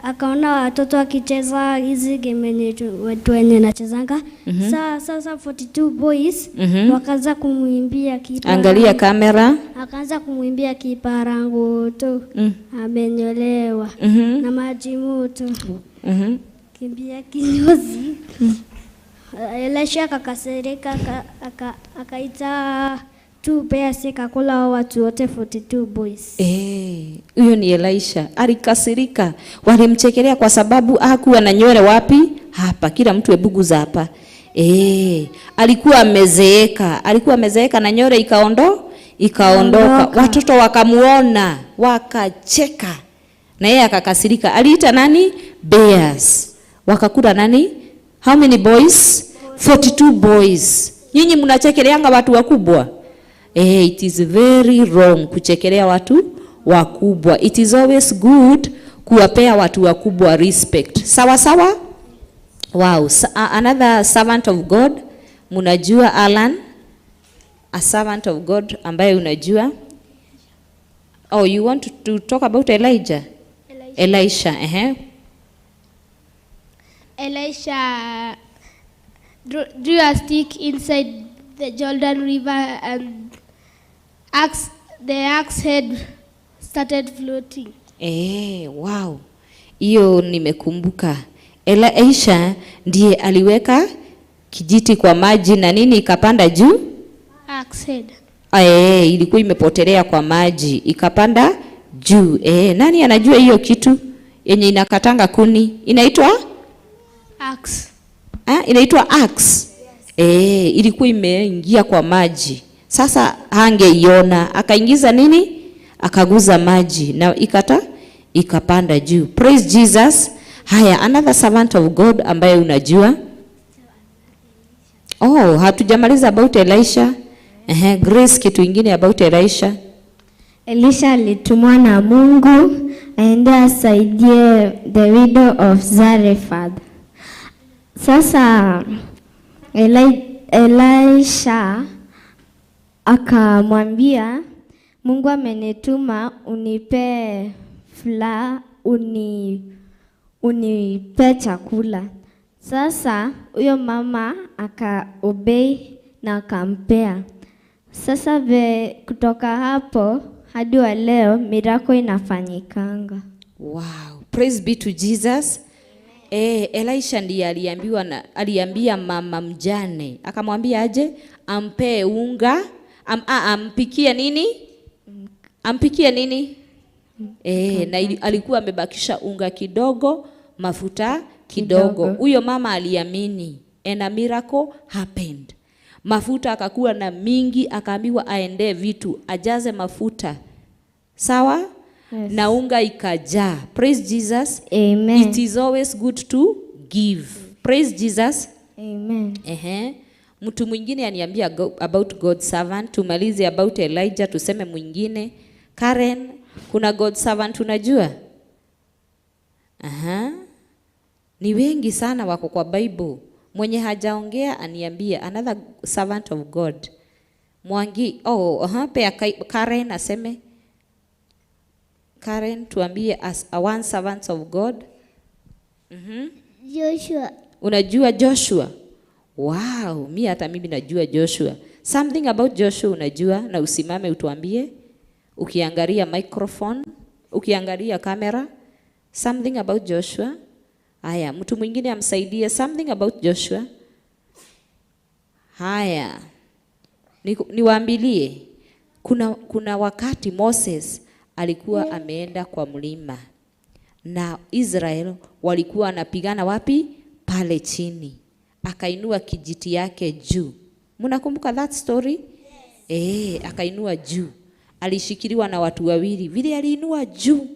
akaona watoto wakicheza hizi game yenye watu wenye nachezanga. Sasa 42 boys wakaanza kumuimbia kiparango. Angalia kamera. Akaanza kumuimbia kiparango tu. Amenyolewa na maji moto. Kimbia kinyozi. Elisha akakasirika, akaita 2 pairs akakula watu wote 42 boys. Huyo ni Elisha. Alikasirika. Walimchekelea kwa sababu hakuwa na nywele wapi? Hapa. Kila mtu ebuguza hapa. Alikuwa amezeeka. Alikuwa amezeeka na nywele ikaondoka. Watoto wakamuona, wakacheka. Na yeye akakasirika. Aliita nani? Bears. Wakakula nani? How many boys? 42 boys. Nyinyi mnachekeleanga watu wakubwa? It is very wrong kuchekelea watu wakubwa. It is always good kuwapea watu wakubwa respect. Sawa sawa? Wow. Another servant of God. Mnajua Alan? A servant of God ambaye unajua? Oh, you want to talk about Elijah? Elisha. Elisha drew a stick inside the Jordan River and the axe head started floating. Wow. Hiyo nimekumbuka. Elisha ndiye aliweka kijiti kwa maji na nini ikapanda juu? Axe head. Ilikuwa imepotelea kwa maji, ikapanda juu. Nani anajua hiyo kitu yenye inakatanga kuni? Inaitwa axe. Inaitwa axe. Yes. Ilikuwa imeingia kwa maji. Sasa hangeiona, akaingiza nini? Akaguza maji na ikapanda juu. Praise Jesus. Haya, another servant of God ambaye unajua? Oh, hatujamaliza about Elisha. Grace, kitu ingine about Elisha. Elisha alitumwa na Mungu aende asaidie the widow of Zarephath. Sasa Elisha akamwambia, Mungu amenituma unipe fla, unipe chakula. Sasa huyo mama akaobey na akampea. Sasa kutoka hapo hadi wa leo miracle inafanyikanga. Wow, praise be to Jesus. Elisha ndiye aliambia mama mjane, akamwambia aje ampe unga, ampikie nini? Ampikie nini? Na alikuwa amebakisha unga kidogo, mafuta kidogo. Huyo mama aliamini and a miracle happened. Mafuta akakuwa na mingi, akaambiwa aende vitu, ajaze mafuta. Sawa? Yes. Na unga ikajaa. Praise Jesus. Amen. It is always good to give. Praise Jesus. Amen. Mtu mwingine aniambia about God's servant. Tumalize about Elijah, tuseme mwingine. Karen, kuna God's servant unajua? Ni wengi sana wako kwa Bible. Mwenye hajaongea aniambie another servant of God. Mwangi, pea Karen aseme. Karen, tuambie as a one servant of God. Joshua. Unajua Joshua? Wow, mi hata mimi najua Joshua. Something about Joshua unajua, na usimame utuambie. Ukiangalia microphone, ukiangalia kamera, something about Joshua. Haya, mtu mwingine amsaidie something about Joshua. Haya, niwaambilie, kuna wakati Moses alikuwa ameenda kwa mlima na Israel walikuwa wanapigana wapi? Pale chini. Akainua kijiti yake juu. Mnakumbuka that story? Yes. Akainua juu. Alishikiliwa na watu wawili. Vile aliinua juu,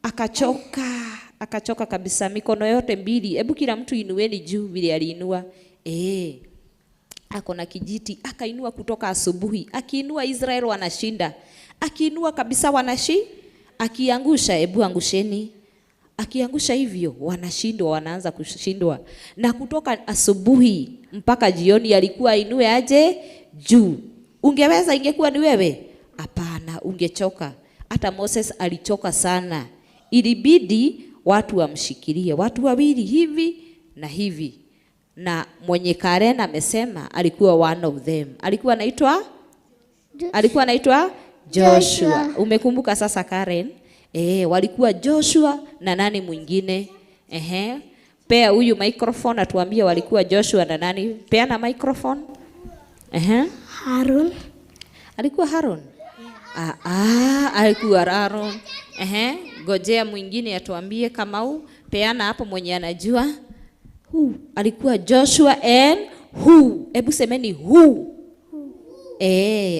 akachoka, akachoka kabisa, mikono yote mbili. Hebu kila mtu inueni juu vile aliinua. Ako na kijiti, akainua kutoka asubuhi. Akiinua Israel wanashinda. Akiinua kabisa akiangusha, hebu angusheni. Akiangusha hivyo wanashindwa, wanaanza kushindwa. Na kutoka asubuhi mpaka jioni alikuwa inue aje juu. Ungeweza ingekuwa ni wewe? Hapana, ungechoka. Hata Moses alichoka sana. Ilibidi watu wamshikilie, watu wawili hivi na hivi. Na mwenye Karen amesema alikuwa one of them. Alikuwa anaitwa Joshua. Umekumbuka sasa Karen? Walikuwa Joshua na nani mwingine? Pea huyu microphone atuambie walikuwa Joshua na nani? Pea na microphone. Harun. Alikuwa Harun? Alikuwa Harun. Gojea mwingine atuambie Kamau. Peana hapo mwenye anajua. Who? Alikuwa Joshua and who? Hebu semeni who.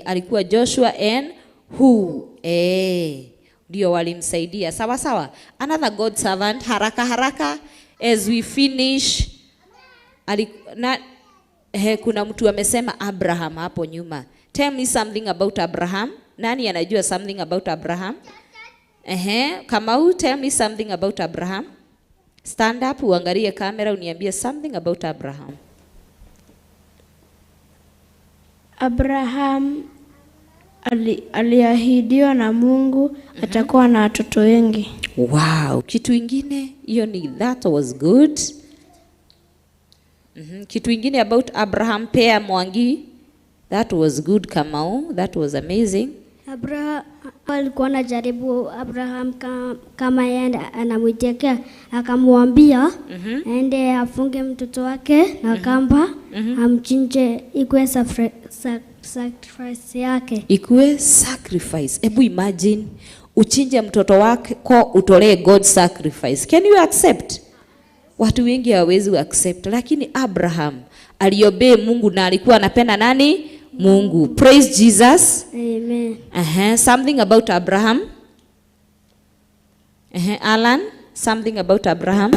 Alikuwa Joshua and who? Ndio walimsaidia. Sawa sawa. Another God servant, haraka haraka as we finish. Kuna mtu amesema Abraham hapo nyuma. Tell me something about Abraham. Nani anajua something about Abraham? Kamau, tell me something about Abraham. Stand up, uangalie kamera, uniambie something about Abraham. Abraham aliahidiwa na Mungu atakuwa na watoto wengi. Wow, kitu ingine hiyo ni that was good. Kitu ingine about Abraham, Pea Mwangi. That was good, Kamau. That was amazing. Abraham alikuwa anajaribu Abraham kama yeye anamwitekea, akamwambia aende afunge mtoto wake na kamba amchinje ikuwe sacrifice yake. Ikuwe sacrifice. Hebu imagine uchinje mtoto wako utolee God sacrifice. Can you accept? Watu wengi hawawezi accept, lakini Abraham aliobey Mungu na alikuwa anapenda nani? Mungu. Praise Jesus. Amen. Something about Abraham. Alan, something about Abraham.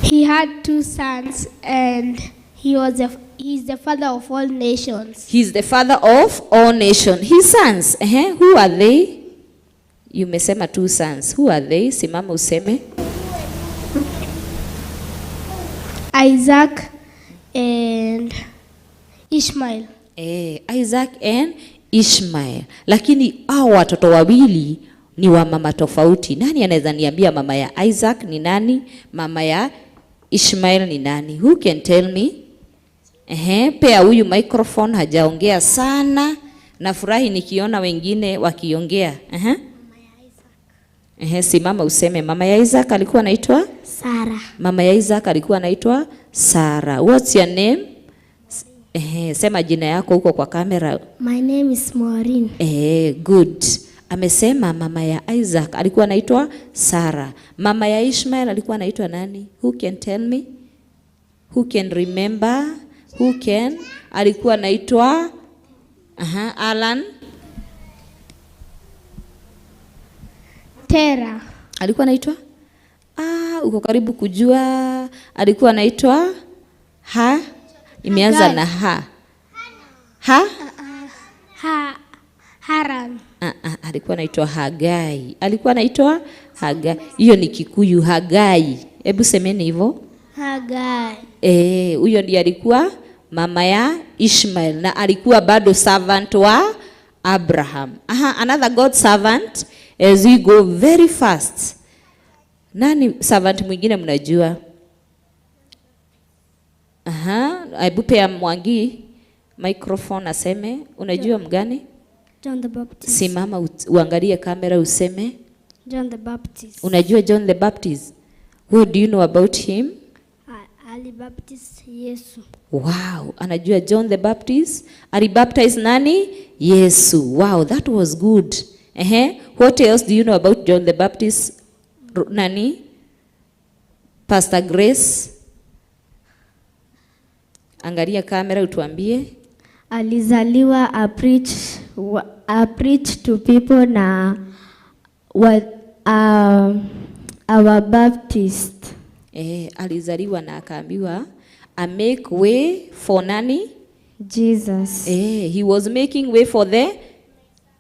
He had 2 sons and he's the father of all nations. He's the father of all nations. His sons, who are they? You mesema 2 sons. Who are they? Simama useme. Isaac and Ishmael. Isaac and Ishmael. Lakini hao watoto wawili ni wa mama tofauti. Nani anaweza niambia mama ya Isaac ni nani? Mama ya Ishmael ni nani? Who can tell me? Pea huyu microphone, hajaongea sana. Nafurahi nikiona wengine wakiongea. Simama useme mama ya Isaac alikuwa anaitwa Sarah. Mama ya Isaac alikuwa anaitwa Sarah. What's your name? Sema jina yako huko kwa kamera. My name is Maureen. Good. Amesema mama ya Isaac alikuwa anaitwa Sarah. Mama ya Ishmael alikuwa anaitwa nani? Who can tell me? Who can remember? Who can? Alikuwa anaitwa Alan. Tera. Alikuwa anaitwa? Uko karibu kujua. Alikuwa anaitwa Ha? Imeanza na ha. Ha? Ha. Haran. Alikuwa anaitwa Hagai. Alikuwa anaitwa Hagai. Hiyo ni Kikuyu, Hagai. Hebu semeni hivyo. Hagai. Huyo ndiye alikuwa mama ya Ishmael na alikuwa bado servant wa Abraham. Another God servant as we go very fast. Nani servant mwingine mnajua? Hebu pea Mwangi microphone aseme. Unajua mgani? John the Baptist. Simama uangalie kamera useme. John the Baptist. Unajua John the Baptist? What do you know about him? Alibaptize Yesu. Wow, anajua John the Baptist. Alibaptize nani? Yesu. Wow, that was good. What else do you know about John the Baptist? Nani? Pastor Grace. Angalia kamera utuambie. Alizaliwa a preach to people na our Baptist. Alizaliwa na akaambiwa a make way for nani? Jesus. He was making way for the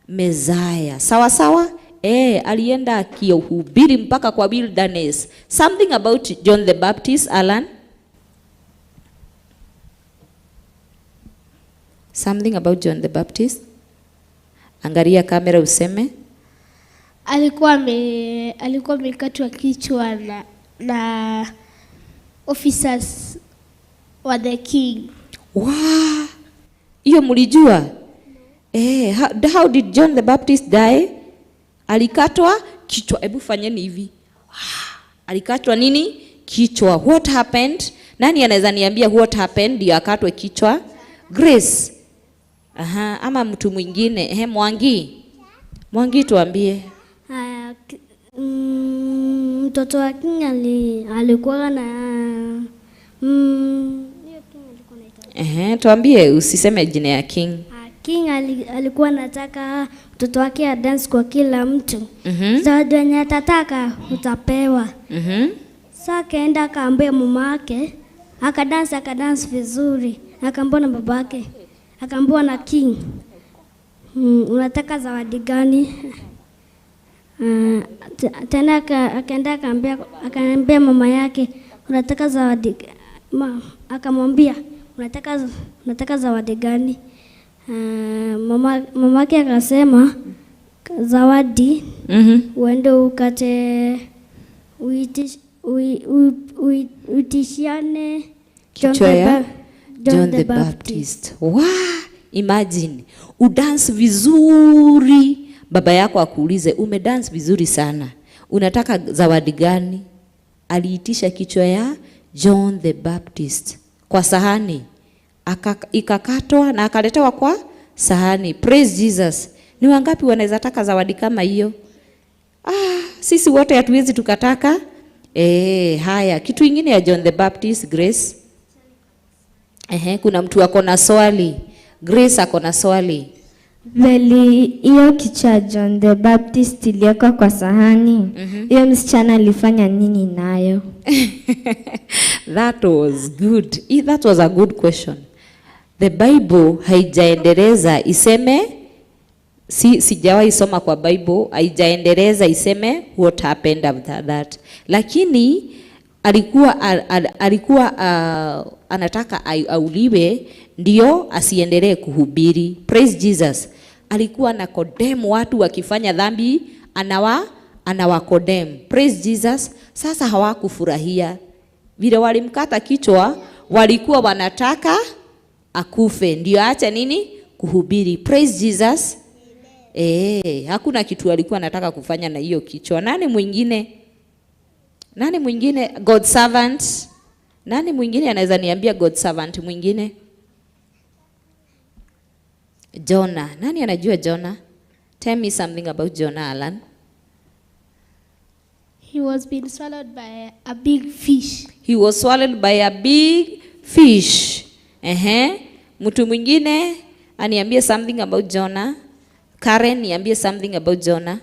Messiah. Sawa sawa? Alienda akihubiri mpaka kwa wilderness. Something about John the Baptist, Alan? Something about John the Baptist? Angalia kamera useme. Alikuwa amekatwa kichwa na officers wa the king. Wow. Hiyo mlijua? How did John the Baptist die? Alikatwa kichwa. Hebu fanyeni hivi. Alikatwa nini? Kichwa. What happened? Nani anaweza niambia what happened ndio akatwe kichwa? Grace. Aha, ama mtu mwingine. Mwangi. Mwangi tuambie. Mtoto wa king alikuwa na tuambie, usiseme jina ya king. King alikuwa anataka mtoto wake adance kwa kila mtu. Zawadi yenye atataka utapewa. Sasa akaenda akaambia mama yake, akadance vizuri. Akaambiwa na babake, akaambiwa na king, unataka zawadi gani? Tena akaenda akaambia mama yake, unataka zawadi, akamwambia unataka zawadi gani? Mamake akasema zawadi uende ukate uitishiane John the Baptist. Wow, imagine udance vizuri, baba yako akuulize umedance vizuri sana, unataka zawadi gani? Aliitisha kichwa ya John the Baptist kwa sahani, ikakatwa na akaletewa kwa sahani. Praise Jesus. Ni wangapi wanaweza taka zawadi kama hiyo? Sisi wote hatuwezi tukataka. Haya, kitu ingine ya John the Baptist, Grace. Kuna mtu ako na swali. Grace ako na swali. Veli, hiyo kichwa John the Baptist iliwekwa kwa sahani. Hiyo msichana alifanya nini nayo? That was good. That was a good question. The Bible haijaendeleza iseme, sijawahi soma kwa Bible, haijaendeleza iseme what happened after that. Lakini alikuwa anataka auliwe ndio asiendelee kuhubiri. Praise Jesus. Alikuwa na condemn watu wakifanya dhambi, anawa condemn. Praise Jesus. Sasa hawakufurahia vile walimkata kichwa, walikuwa wanataka akufe ndio aache nini? Kuhubiri. Praise Jesus. Hakuna kitu alikuwa anataka kufanya na hiyo kichwa. Nani mwingine? Nani mwingine? God servant. Nani mwingine anaweza niambia God servant mwingine? Jonah. Nani anajua Jonah? Tell me something about Jonah, Alan. He was being swallowed by a big fish. He was swallowed by a big fish. Mtu mwingine aniambie something about Jonah. Karen, niambie something about Jonah.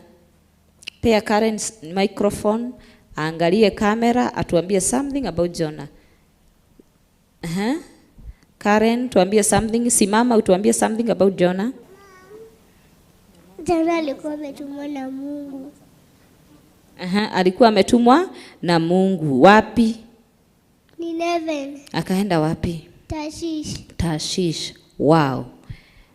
Pea Karen microphone, aangalie kamera, atuambie something about Jonah. Karen, tuambie something. Simama utuambie something about Jonah. Jonah alikuwa ametumwa na Mungu. Alikuwa ametumwa na Mungu. Wapi? Nineve. Akaenda wapi? Tashish. Tashish. Wow.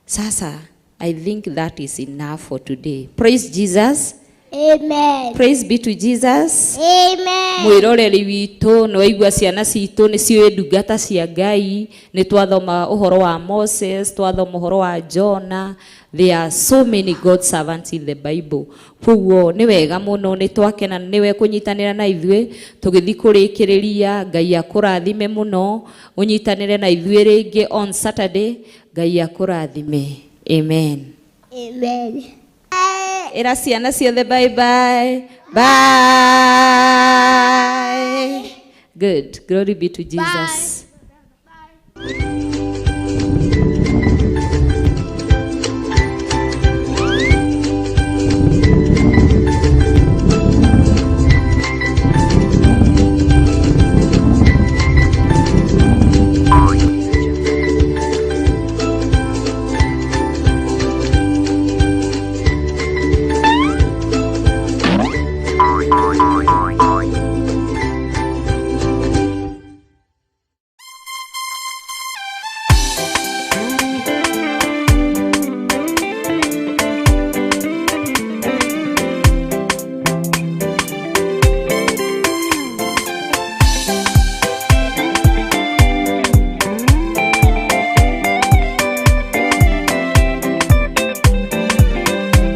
Sasa I think that is enough for today. Praise Jesus. Amen. Praise be to Jesus. Amen. Mwiroreri witũ nĩ waigua ciana citũ nĩ ciũĩ ndungata cia Ngai. Nĩ twathoma ũhoro wa Moses, twathoma ũhoro wa Jonah. There are so many God servants in the Bible. Koguo nĩ wega mũno, nĩ twakena nĩwe kũnyitanĩra na ithuĩ tũgĩthiĩ kũrĩkĩrĩria. Ngai akũrathime mũno, ũnyitanĩre na ithuĩ rĩngĩ on Saturday. Ngai akũrathime. Amen. Amen. Ĩra ciana ciothe bye bye. Bye. Good. Glory be to Jesus. Bye.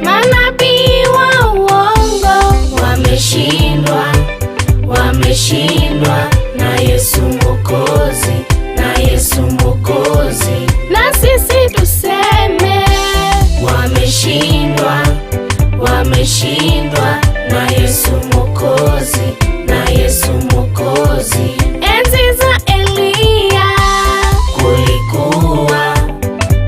Manabii wa uongo wameshindwa, wameshindwa na Yesu Mwokozi, na Yesu Mwokozi. Na sisi tuseme wameshindwa, wameshindwa na Yesu Mwokozi, na Yesu Mwokozi. Enzi za Eliya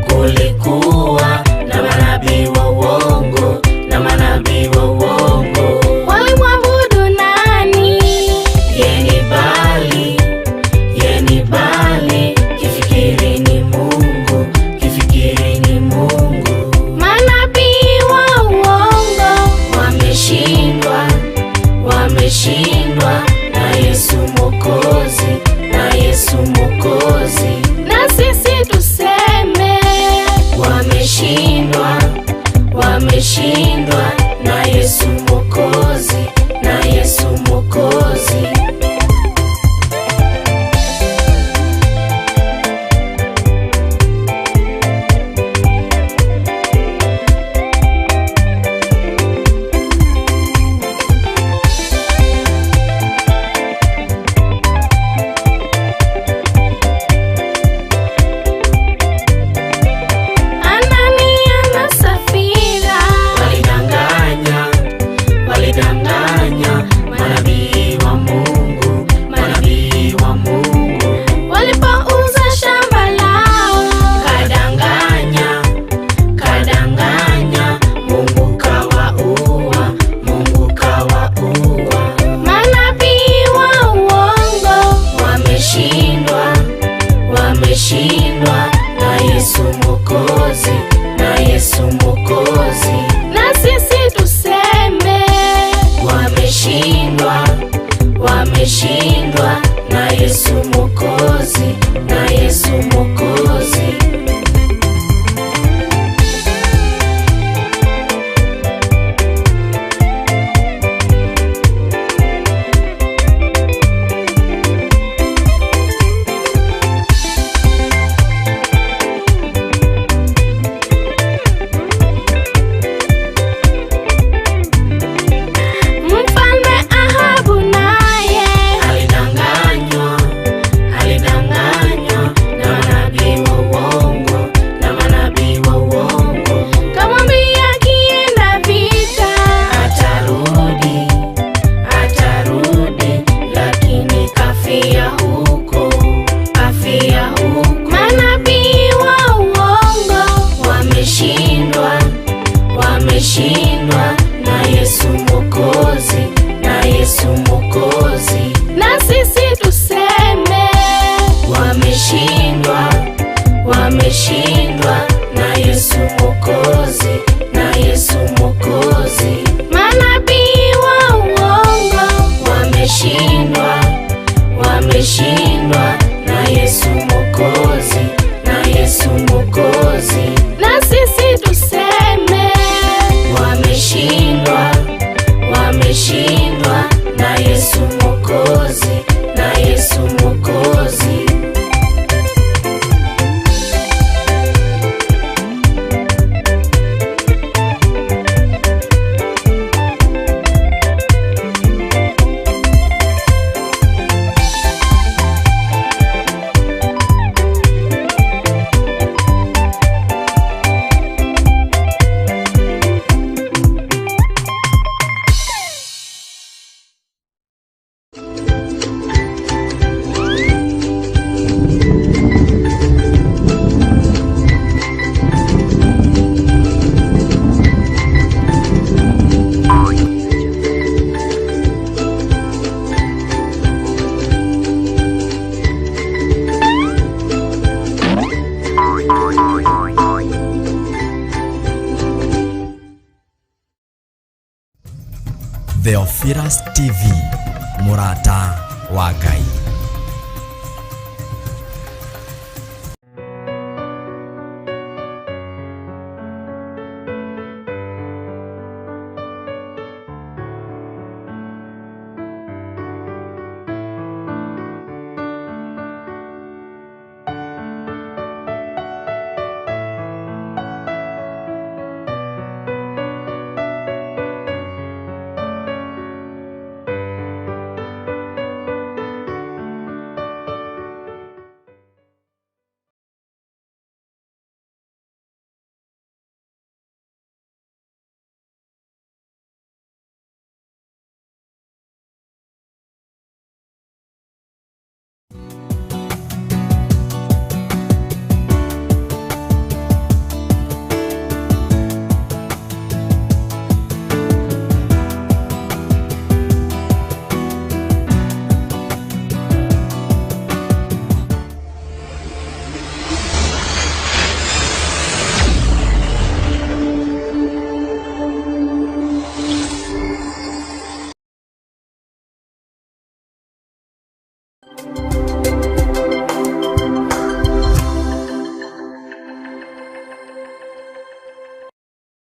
kulikuwa na manabii wa uongo, na manabii wa uongo. Walimwabudu nani? Yeni Bali, yeni Bali, kifikiri ni Mungu, kifikiri ni Mungu. Manabii wa uongo wameshindwa, wameshindwa na Yesu Mwokozi, na Yesu Mwokozi. Na sisi tuseme wameshindwa, wameshindwa na Yesu Mwokozi, na Yesu Mwokozi. Anania na Safira walidanganya, walidanganya manabii wa Mungu, manabii wa Mungu. Walipouza shamba lao, kadanganya, kadanganya, Mungu kawaua, Mungu kawaua. Manabii wa uongo wameshindwa, wameshindwa na Yesu Mwokozi, na Yesu Mwokozi. Na sisi tuseme wameshindwa, wameshindwa na Yesu Mwokozi, na Yesu Mwokozi. Mfalme Ahabu naye alidanganywa, alidanganywa na manabii wa uongo, na manabii wa uongo. Kamwambia akienda vita atarudi, atarudi, lakini kafia huko, kafia huko. Manabii wa uongo wameshindwa, wameshindwa na Yesu Mwokozi, na Yesu Mwokozi. Na sisi tuseme wameshindwa, wameshindwa na Yesu Mwokozi, na Yesu Mwokozi. Manabii wa uongo wameshindwa, wameshindwa na Yesu Mwokozi, na Yesu Mwokozi. Na sisi tuseme wameshindwa, Theophilus TV, mũrata wa Ngai.